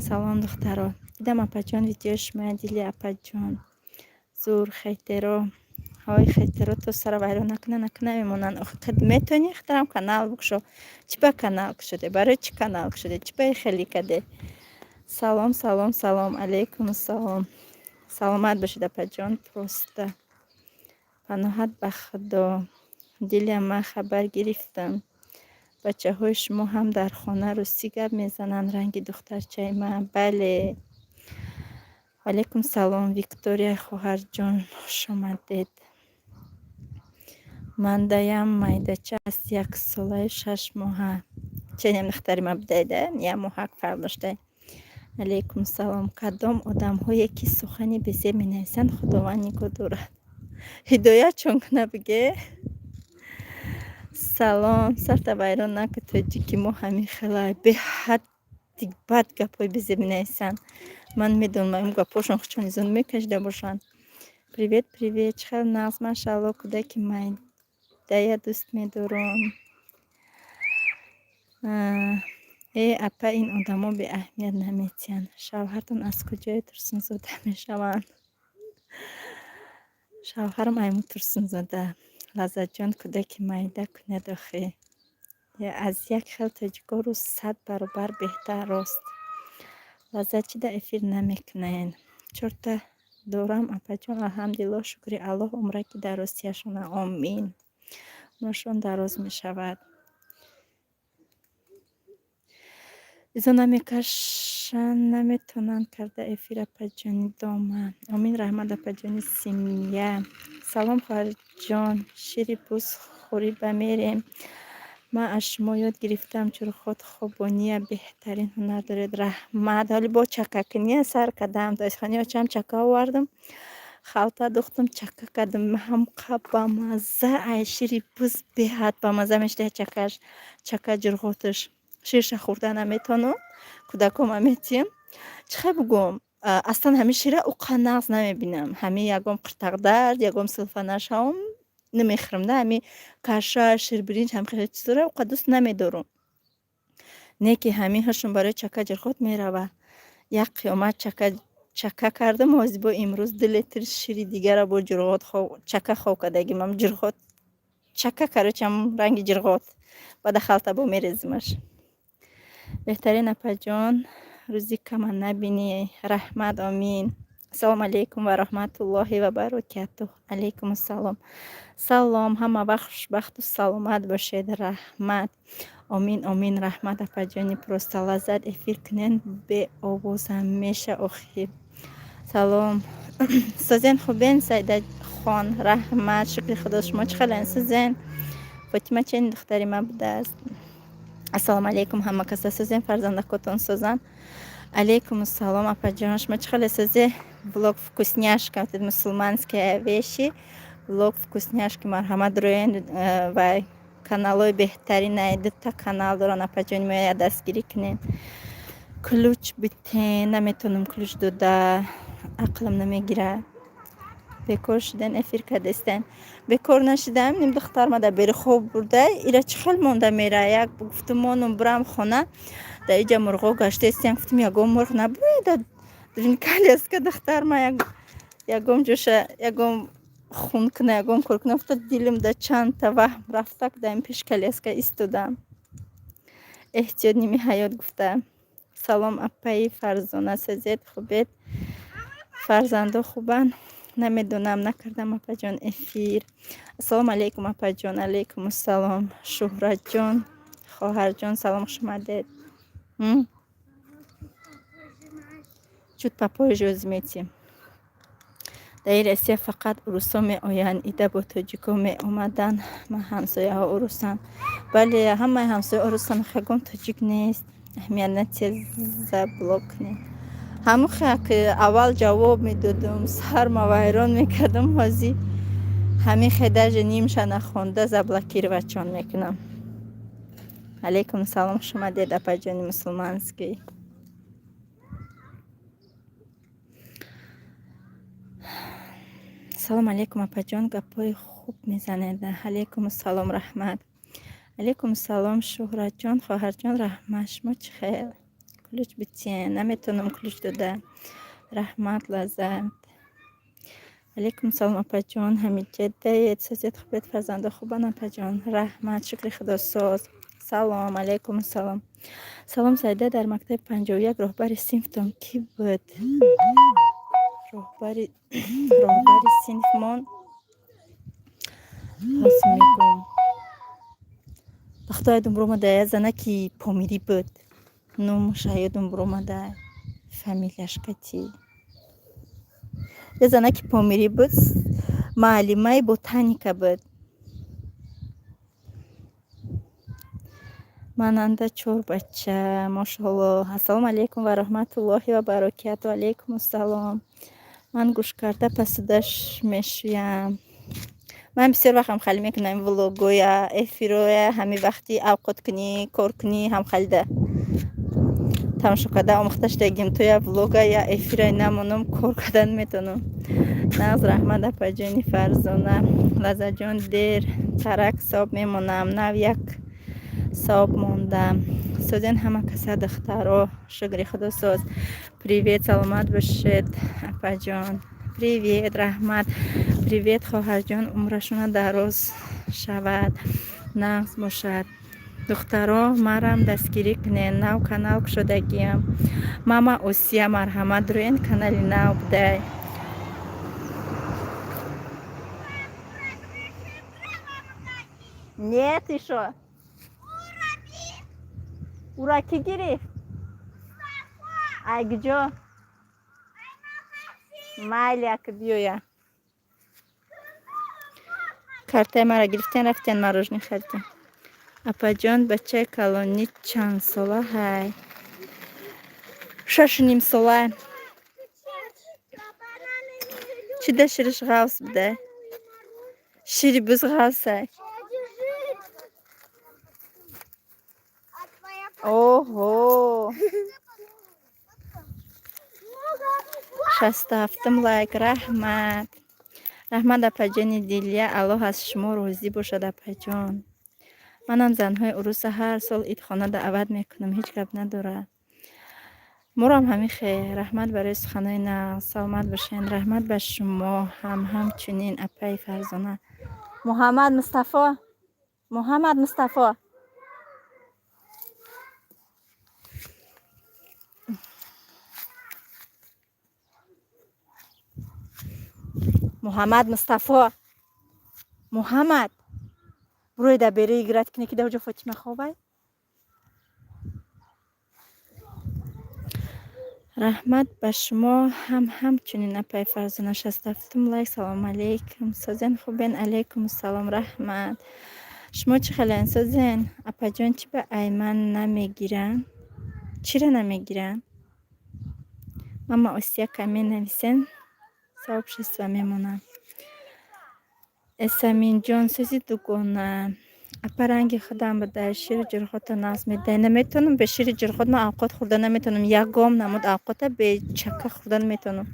Speaker 1: Салом, духтаро. Дидам, апаҷон, видеои шумоя. Дили апаҷон, зур хейтеро. Ҳой, хейтеро то сара вайрон накуна, накуна мемонанд. Метавонӣ худтарам канал бикушо. Чӣ ба канал кушоде? Барои чӣ канал кушоде? Чӣ ба хеле каде? Салом, салом, салом. Алайкум ассалом. Саломат бошед, апаҷон. Просто паноҳат ба Худо. Дилия, ман хабар гирифтам, бачаҳои шумо ҳам дар хона русӣ гап мезананд, ранги духтарчаи ман. Бале. Алайкум салом, Виктория хоҳарҷон, хушомадед. Мандаям майдача аст, 1 солаю 6 моҳа. Ченем духтари ма будайда, як моҳак фарқ дошта. Алайкум салом. Кадом одамҳое ки сухани безеб менависанд, Худованд нигоҳ дорад, ҳидоятшон куна, биге. Салом, сарта вайрон накун, тоҷики мо ҳамин хелай беҳадди бад гапҳои безеб менависанд. Ман медонам, ин гапҳошон худшон изон мекашида бошанд. Привет, привет, чӣ хел, нағз, машаалло, кӯдаки майдая дӯст медорам. Э, апа, ин одамо беаҳамият наметиҳанд. Шавҳартон аз куҷои Турсунзода мешаванд? Шавҳарам айму Турсунзода. Лаззатҷон, кӯдаки майда кунед охӣ. Аз як хел тоҷико рӯз 100 баробар беҳтар, рост. Лаззат, чӣ дар эфир намекунед? Чорта дорам, апаҷон, алҳамдулиллоҳ, шукри Аллоҳ, умраки дарозтияшона, омин. Умрашон дароз мешавад. Изо намекашанд, наметавонанд карда эфир, апаҷони дома. Омин, раҳмат, апаҷони семья. Салом, хоҳарҷон, шири буз хӯрӣ ба мерем. Ман аз шумо ёд гирифтам, чурхот хобония, беҳтарин ҳунар доред. Раҳмат. Ҳоли бо чакакиния сар кардам. То исхони очам чака овардам, халта духтам, чака кардам. Ҳамқа бамазза, ай шири буз беҳад бамазза мешуда чакаш, чака ҷурғоташ. Ширша хӯрда наметавонам, кӯдакома метиҳам. Чӣ хел бугӯм, аслан ҳамин шира уқа нағз намебинам. Ҳамин ягон қиртақдард, ягон сулфа нашавам, намехӯрам да. Ҳамин каша, ширбиринҷ, ҳамин хел чизоро уқа дӯст намедорам. Не ки ҳамин ҳашон барои чака ҷурғот мерава. Як қиёмат чака кардам, ҳозир бо имрӯз 2 литр шири дигара бо ҷурғот чака хоб кардагим. Ам ҷурғот чака, короче, ҳамун ранги ҷурғот. Баъда халта бо мерезимаш. Беҳтарин, апаҷон, рӯзи кама набинӣ. Раҳмат, омин. Ассалому алайкум ва раҳматуллоҳи ва баракатуҳ. Алайкум ассалом. Салом, ҳама вақт хушбахту саломат бошед. Раҳмат. Омин, омин, раҳмат, апаҷони. Просто Лаззат, эфир кунен, беовозам меша охи. Салом. Созен, хубен, Сайдахон? Раҳмат, шукри Худо, шумо чӣ хелен, созен? Фотима чен духтари ман будааст. Ассалому алайкум, ҳама каса созен, фарзандакотон созанд. Алайкум ассалом, апаҷон, шумо чӣ хеле, созе? Влог вкусняшка, мусульманские вещи, влог вкусняшки, марҳамат, рӯен вай каналҳои беҳтаринай, дута канал доран, апаҷони мо, я дастгирӣ кунем. Ключ битен, наметавонам ключ дода, ақлам намегирад. Бекор шудан эфир кардастен? Бекор нашидаам, ним духтарма дар бери хоб бурда, ира чӣ хел монда мера. Як гуфтум, монум, бурам хона, дар иҷа мурғо гаштаистем, гуфтум, ягон мурғ набурояд коляска духтарма, ягон ҷоша ягон хун куна, ягон кор куна, гуфта, дилим да чандта ваҳм рафтак, дар ин пеш коляска истодам. Эҳтиёт ними ҳаёт гуфта. Салом, апаи Фарзона, созед, хубед, фарзандо хубанд? Намедонам, накардам, апаҷон, эфир. Ассалому алайкум, апаҷон. Алайкум ассалом, Шуҳратҷон, хоҳарҷон, салом, хушомадед. Чуть попозже возьмете. Дар ин Россия фақат урусҳо меоянд, ида бо тоҷико меомаданд. Ман ҳамсояҳо урусанд. Бале, ҳамаи ҳамсоя урусанд, ягон тоҷик нест. Аҳамият натиҳед, заблок кунед. Ҳамун ки аввал ҷавоб медодум, сарма вайрон мекардам, ҳозир ҳамин хе даже нимша нахонда заблокировать шон мекунам. Алейкум салом, хуш омадед, апаҷони мусулманский. Салом алейкум, апаҷон, гапҳои хуб мезанед. Алейкум салом, раҳмат. Алейкум салом, Шуҳратҷон, хоҳарҷон, раҳмат. Шумо чӣ хел? Ключ битен, наметавонам ключ дода. Раҳмат, Лаззат. Алейкум салом, апаҷон, ҳамиҷадаед, созед, хубед, фарзандо хубанд, апаҷон? Раҳмат, шукри Худо, соз. Салом, алейкум салом. Салом, Саида, дар мактаби 51 роҳбари синфтон кӣ буд? Роҳбари синфмон ҳоз мегӯм. Вақто ёдум буромада, як занаки помирӣ буд. Номаша ёдум буромада, фамилияш кати. Як занаки помирӣ буд, муаллимаи ботаника буд. Мананда чор бача, мошоалло. Ассалому алайкум ва раҳматуллоҳи ва баракату. Алайкум ассалом. Ман гӯш карда пасудаш мешӯям. Ман бисёр вақт ҳамхалӣ мекунам влогоя, эфироя, ҳамин вақти авқоткунӣ, коркунӣ ҳамхалида тамошо карда омӯхта шудагим. То я влога, я эфира намонам, кор карда наметавонам. Нағз, раҳмат, апаҷони Фарзона. Лаззатҷон, дер тарак соб мемонам. Нав як соб мондам. Созен ҳама каса, духтаро? Шукри Худо, соз. Привет, саломат бошед, апаҷон. Привет, раҳмат. Привет, хоҳарҷон, умрашона дароз шавад, нағз бошад. Духтаро, марам дастгирӣ кунед, нав канал кушодагиам. Мама Осия, марҳамат, рӯен, канали нав будай. Нет ишо. Ура кӣ гирифт? Ай куҷо? Майли, ака биёя. Картаи маро гирифтен, рафтен мороженое харидем. Апаҷон, бачаи калонӣ чанд сола ҳай? 6,5 сола. Чӣ да шириш ғафс буда? Шири буз ғафсай. Оҳо. 67-ум лайк, раҳмат. Раҳмат, апаҷони Дилия, Аллоҳ аз шумо розӣ бошад, апаҷон. Манам занҳои уруса ҳар сол идхона даъват мекунам, ҳеҷ гап надорад. Морам ҳамин хел. Раҳмат барои суханои нағз. Саломат бошед. Раҳмат ба шумо ҳам ҳамчунин, апаи Фарзона. Муҳаммад Мустафо. Муҳаммад Мустафо. Муҳаммад Мустафо. Муҳаммад. Бурой дар бераи играть кунӣ, ки дар ҷо Фотима хобай. Раҳмат ба шумо ҳам ҳамчунин, апаи Фарзона. 67-ум лайк. Салому алейкум. Созен, хубен? Алейкум салом, раҳмат. Шумо чӣ хелен, созен? Апаҷон, чӣ ба айман намегиранд? Чира намегиранд? Мама Осия, каме нависен, сообщество мемонам. Эсаминҷон, сӯзи дугона. Апа, ранги худам буда, шири ҷурғотро нағз медиҳед. Наметавонам бе шири ҷурғот, ман авқот хӯрда наметавонам. Ягон намуд авқота бе чака хӯрда наметавонам.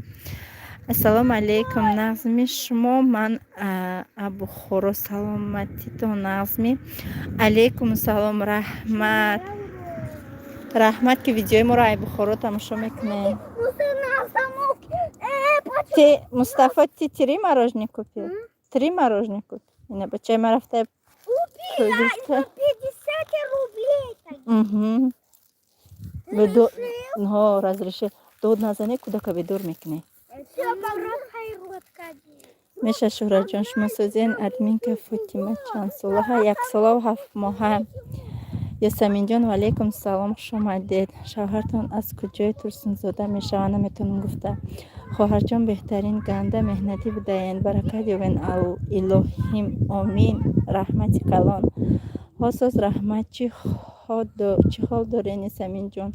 Speaker 1: Ассалому алейкум, нағзми шумо? Ман Абухоро, саломатитон нағзми? Алейкум салом, раҳмат. Раҳмат, ки видеои моро Айбухоро тамошо мекунед. Ти, Мустафо, ти три мороженое купил? Три мороженое купил? Ина бачаи ма рафта
Speaker 2: Купила за 50 рублей.
Speaker 1: Угу. Ҳо, разрешил. Дод назане, кӯдака бедор мекунӣ. Меша, Шуҳратҷон, шумо созен? Админка Фотима чанд солаҳа? 1 солаву 7 моҳа. Ясаминҷон, ваалейкум салом, хуш омадед. Шавҳартон аз куҷои Турсунзода мешавад? Наметавонам гуфта. Хоҳарҷон, беҳтарин, ганда меҳнатӣ будаед, баракат ёбед, илоҳим омин. Раҳмати калон. Ҳо, соз, раҳмат. Чӣ ҳол дорен, Ясаминҷон?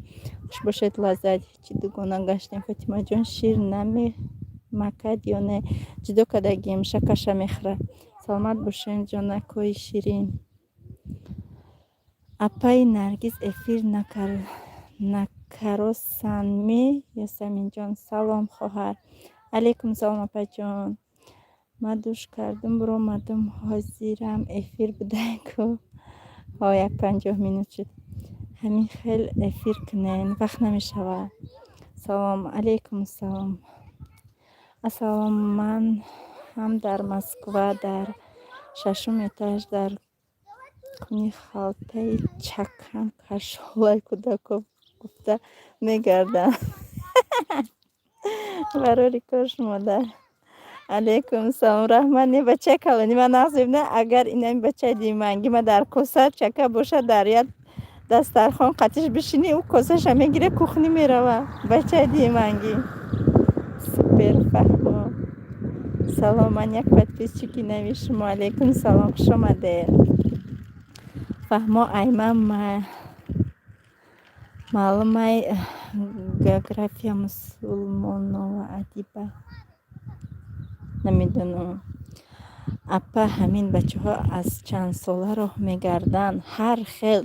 Speaker 1: Хуш бошед, Лаззат. Ҳечи, дугона гаштем. Фотимаҷон, шир намемакад ё не? Ҷудо кардагим, шакаша мехӯрад. Саломат бошед, ҷонакҳои ширин. Апаи Наргиз, эфир накаросанми? Ясаминҷон, салом, хоҳар. Алейкум салом, апаҷон. Ман душ кардум, биромадум, ҳозирам эфир будай-ку. Ҳо, як 50 минут шуд. Ҳамин хел эфир кунен, вақт намешавад. Салом, алейкум салом. Ассалом, ман ҳам дар Москва, дар шашум этаж, дар куни халтаи чакан кашолаи кӯдако гуфта мегардам. Барори кор, модар. Алейкум салом, раҳмат. Не, бачаи калони ман нағз мебинад, агар инами бачаи диманги ма дар коса чака бошад, дар як дастархон қатиш бишинӣ, ӯ косаша мегирад, кухня мерава. Бачаи димангӣ супер. Фаҳмо, салом, ман як подписчики нави шумо. Алейкум салом, хуш омадед. Фаҳмо, айман маълумай география Мусулмонова Адиба, намедонам. Апа, ҳамин бачаҳо аз чандсола роҳ мегарданд? Ҳар хел.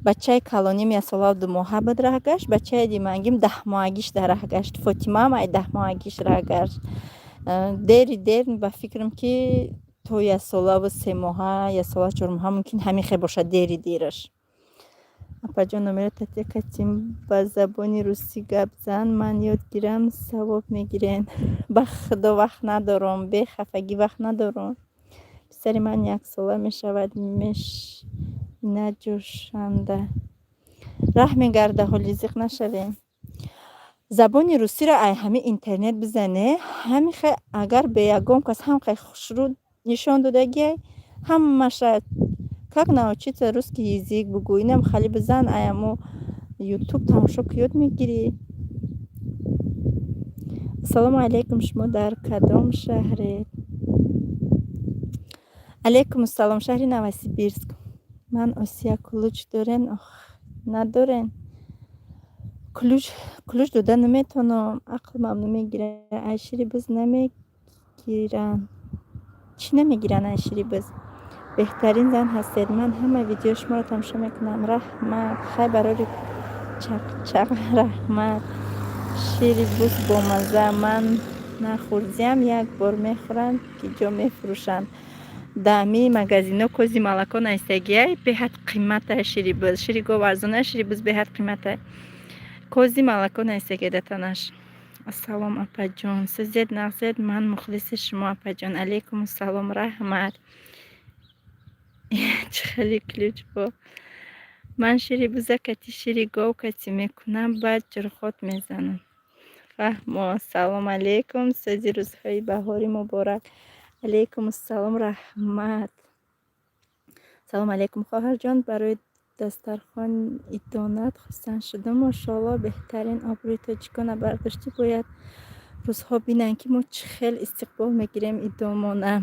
Speaker 1: Бачаи калоним яксолаву 2 моҳа буд, раҳ гашт. Бачаи димангим 10 моҳагиш дар раҳ гашт. Фотимаам ай 10 моҳагиш раҳ гашт. Дери дер, ба фикрам, ки то яксолаву 3 моҳа, яксола 4 моҳа мумкин ҳамин хел бошад дери дераш. Апаҷон, номеро татия катим, ба забони русӣ гап зан, ман ёд гирам, савоб мегирен. Ба худо, вақт надорам, бехафагӣ вақт надорам. Писари ман яксола мешавад, мешинаҷӯшанда раҳ мегарда, ҳоли зиқ нашавем. Забони русиро ай ҳами интернет бизане, ҳами хел, агар бе ягон кас ҳам хел хушрӯ нишон додагиай, ҳамаша «как научиться русский язык» бугӯ, инам хали бизан, ай амо Ютуб тамошо ки, ёд мегирӣ. Ассалому алайкум, шумо дар кадом шаҳред? Алайкум ассалом, шаҳри Новосибирск. Ман Осия, ключ дорен? Ох, надорен. Ключ, ключ дода наметавонам, ақлмам намегирад. Ай шири буз намегиранд. Чӣ намегиранд ай шири буз? Беҳтарин зан ҳастед. Ман ҳама видеои шуморо тамошо мекунам. Раҳмат. Хай, барори чақчақ, раҳмат. Шири буз бомазза. Ман нахӯрдиам, як бор мехӯрам, ки ҷо мефурӯшанд. Даами магазино козье молоко наистагиай, беҳад қиммата шири буз. Шири гов арзона, шири буз беҳад қиммата. Козье молоко наистагиай дар танаш. Ассалом, апаҷон, сӯзед, нағзед? Ман мухлиси шумо, апаҷон. Алайкум ассалом, раҳмат. Чӣ хеле ключ бо. Ман шири буза кати шири гов кати мекунам, баъд ҷурғот мезанам. Фаҳмо, салом алейкум, сӯзи рӯзҳои баҳорӣ муборак. Алайкум ассалом, раҳмат. Салом алейкум, хоҳарҷон, барои дастархон идонат хурсанд шудам. Мошоалло, беҳтарин, обрӯи тоҷикона бардоштӣ. Бояд рӯзҳо бинанд, ки мо чӣ хел истиқбол мегирем идомона.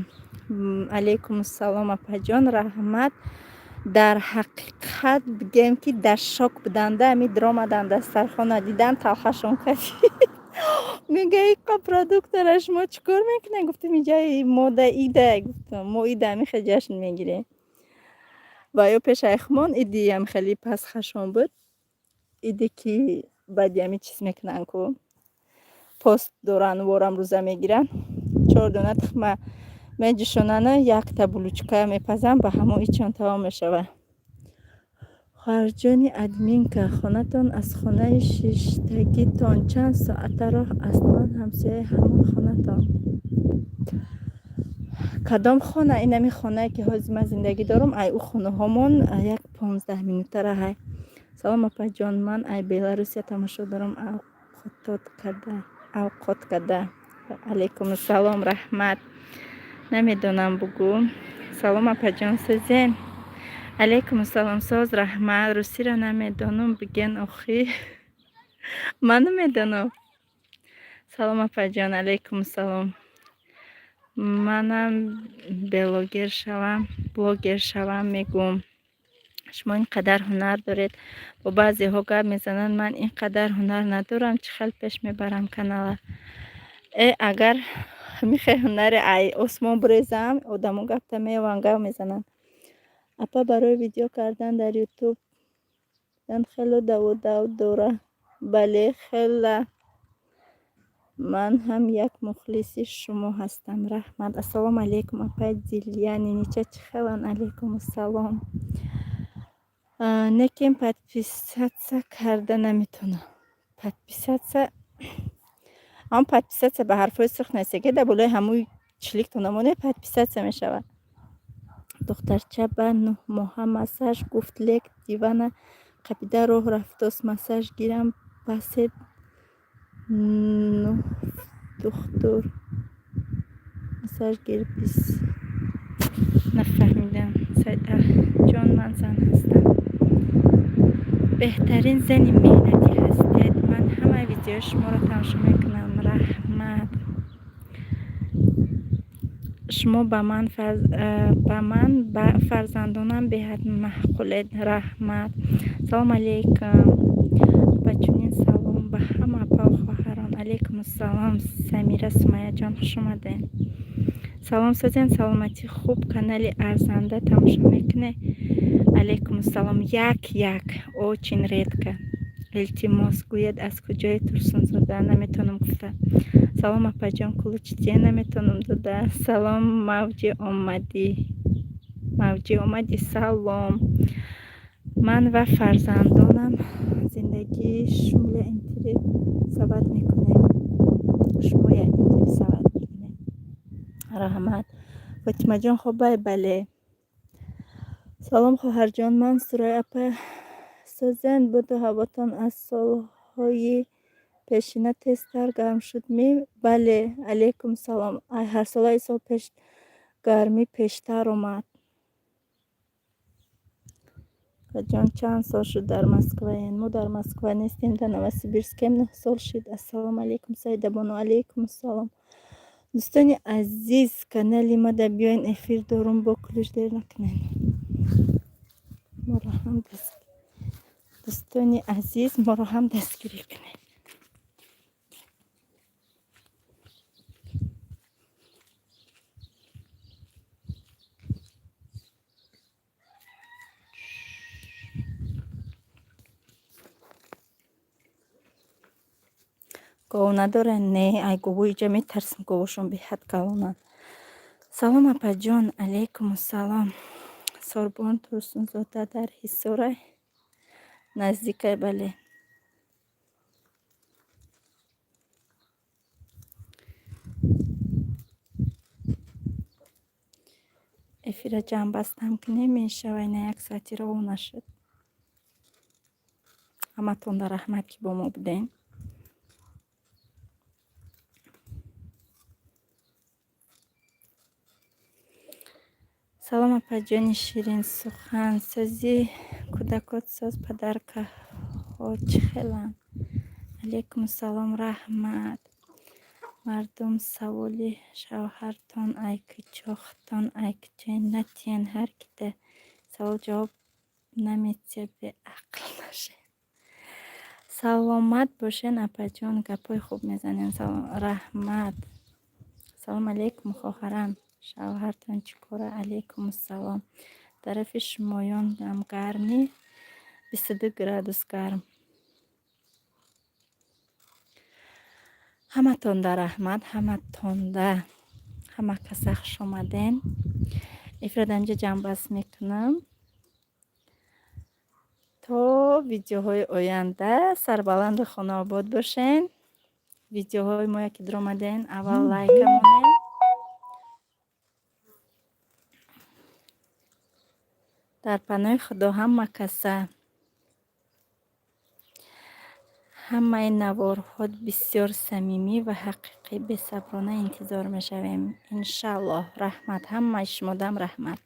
Speaker 1: Алайкум ассалом, апаҷон, раҳмат. Дар ҳақиқат бигӯем, ки дар шок буданда, ами даромадан, дастархона дидан, талхашон кафид. Мега: «Иқа продуктара шумо чӣ кор мекунед?» Гуфтем: «Иҷаи мода ида», гуфтам, «мо ида ҳамихел ҷашн мегирем». Ва ё пешайхмон идиам хеле пасхашон буд, иде ки баъди ҳами чиз мекунанд ку, пост доранд, ворам рӯза мегиранд, чор дона тухма меҷӯшонану якта булочка мепазанд, ба ҳамон ичон тамом мешавад. Хоҳарҷони админка, хонатон аз хонаи шиштагитон чанд соата роҳ аст? Ман ҳамсояи ҳамон хонатон. Кадом хона? Инами хонае, ки ҳозир ман зиндагӣ дорам, ай ӯ хонаҳомон як 15 минута раҳай. Салом, апаҷон, ман ай Беларусия тамошо дорам, авқот када. Алайкум ассалом, раҳмат. Намедонам, бугӯ. Салом, апаҷон, сӯзен? Алайкум ассалом, соз, раҳмат. Русиро намедонам, биген охӣ. Ман намедонам. Салом, апаҷон, алайкум ассалом. Манам блогер шавам, блогер шавам мегӯм. Шумо ин қадар ҳунар доред. Бо баъзеҳо гап мезананд, ман ин қадар ҳунар надорам, чӣ хел пеш мебарам канала? Э, агар ҳамихел ҳунаре ай осмон бирезам, одамо гапта меёванд, гап мезананд. Апа, барои видео кардан дар Ютуб дан хело даву-дав дора. Бале, хела. Ман ҳам як мухлиси шумо ҳастам. Раҳмат. Ассалому алайкум, апай Дилия, нинича чӣ хеланд? Алайкумуссалом. Некем подписаться карда наметавонам. Подписаться, ҳамон подписаться ба ҳарфҳои сурх нависагӣ, дар болои ҳамуи чликтон намоне, подписаться мешавад. Духтарча ба 9-моҳа массаж гуфт, лек дивана қапида роҳ рафтост. Массаж гирам басед нуҳ духтур. Массаж гир бис. Нафаҳмидам. Сайдаҷон, ман зан ҳастам. Беҳтарин зани меҳнатӣ ҳастед. Ман ҳамаи видеои шуморо тамошо мекунам. Раҳмат. Шумо ба ман ба фарзандонам беҳад маъқулед. Раҳмат. Салому алейкум. Ба чунин салом ба ҳама апаву хоҳарон. Алейкумуссалом, Самира Сумайяҷон, хуш омадед. Салом, созен, саломатӣ, хуб, канали арзанда тамошо мекунед? Алейкумуссалом. Як як, очень редко. Илтимос, гӯед, аз куҷои Турсунзода? Наметавонам гуфта. Салом, апаҷон, ключ тия наметавонам дода. Салом, Мавҷи омадӣ. Мавҷи омадӣ, салом. Ман ва фарзандонам зиндагии шумоя интересовать мекунем. Шумоя интересовать мекунем. Раҳмат. Фотимаҷон, хобай? Бале. Салом, хоҳарҷон, ман Сурой апа, созен, буду ҳавотон аз солҳои пешина тезтар гарм шуд ми? Бале, алейкум салом. Ҳарсола исол пеш гармӣ пештар омад. Апаҷон, чанд сол шуд дар Москваен? Мо дар Москва нестем, дар Новосибирскем, 9 сол шуд. Ассалому алейкум, Саидабону. Алейкум ассалом. Дӯстони азиз, канали мада биёен, эфир дорум, бо ключ дер накунед. Моро ҳам, дӯстони азиз, моро ҳам дастгирӣ кунед. Гов надорен? Не, ай говои иҷа метарсим, говошон беҳад калонанд. Салом, апаҷон. Алейкумуссалом. Сорбон Турсунзода дар Ҳисорай наздикай, бале. Эфира ҷамъбастам кунем, мешавай, на як соати роҳ нашуд. Ҳаматонда раҳмат, ки бо мо будем. Салом, апаҷони ширинсухан, сози кӯдакот соз, падаркаҳо чӣ хеланд? Алейкумуссалом, раҳмат. Мардум саволи шавҳартон ай кичохтон, ай кичои натиҳен, ҳар кида савол ҷавоб наметия, беақл нашед. Саломат бошен, апаҷон, гапҳои хуб мезанен. Раҳмат. Салому алейкум, хоҳарам, шавҳартон чӣ кора? Алейкумуссалом. Тарафи шумоёнам гармӣ? 22 градус гарм. Ҳаматонда раҳмат, ҳаматонда, ҳама каса хушомаден. Эфира дар инҷа ҷамъбаст мекунам. То видеоҳои оянда сарбаланду хонаобод бошен. Видеоҳои моя ки дуромаден, аввал лайка монед. Дар паноҳи Худо ҳама каса. Ҳамаи наворҳот бисёр самимӣ ва ҳақиқӣ, бесаброна интизор мешавем. Иншааллоҳ, раҳмат, ҳамаи шумодам раҳмат.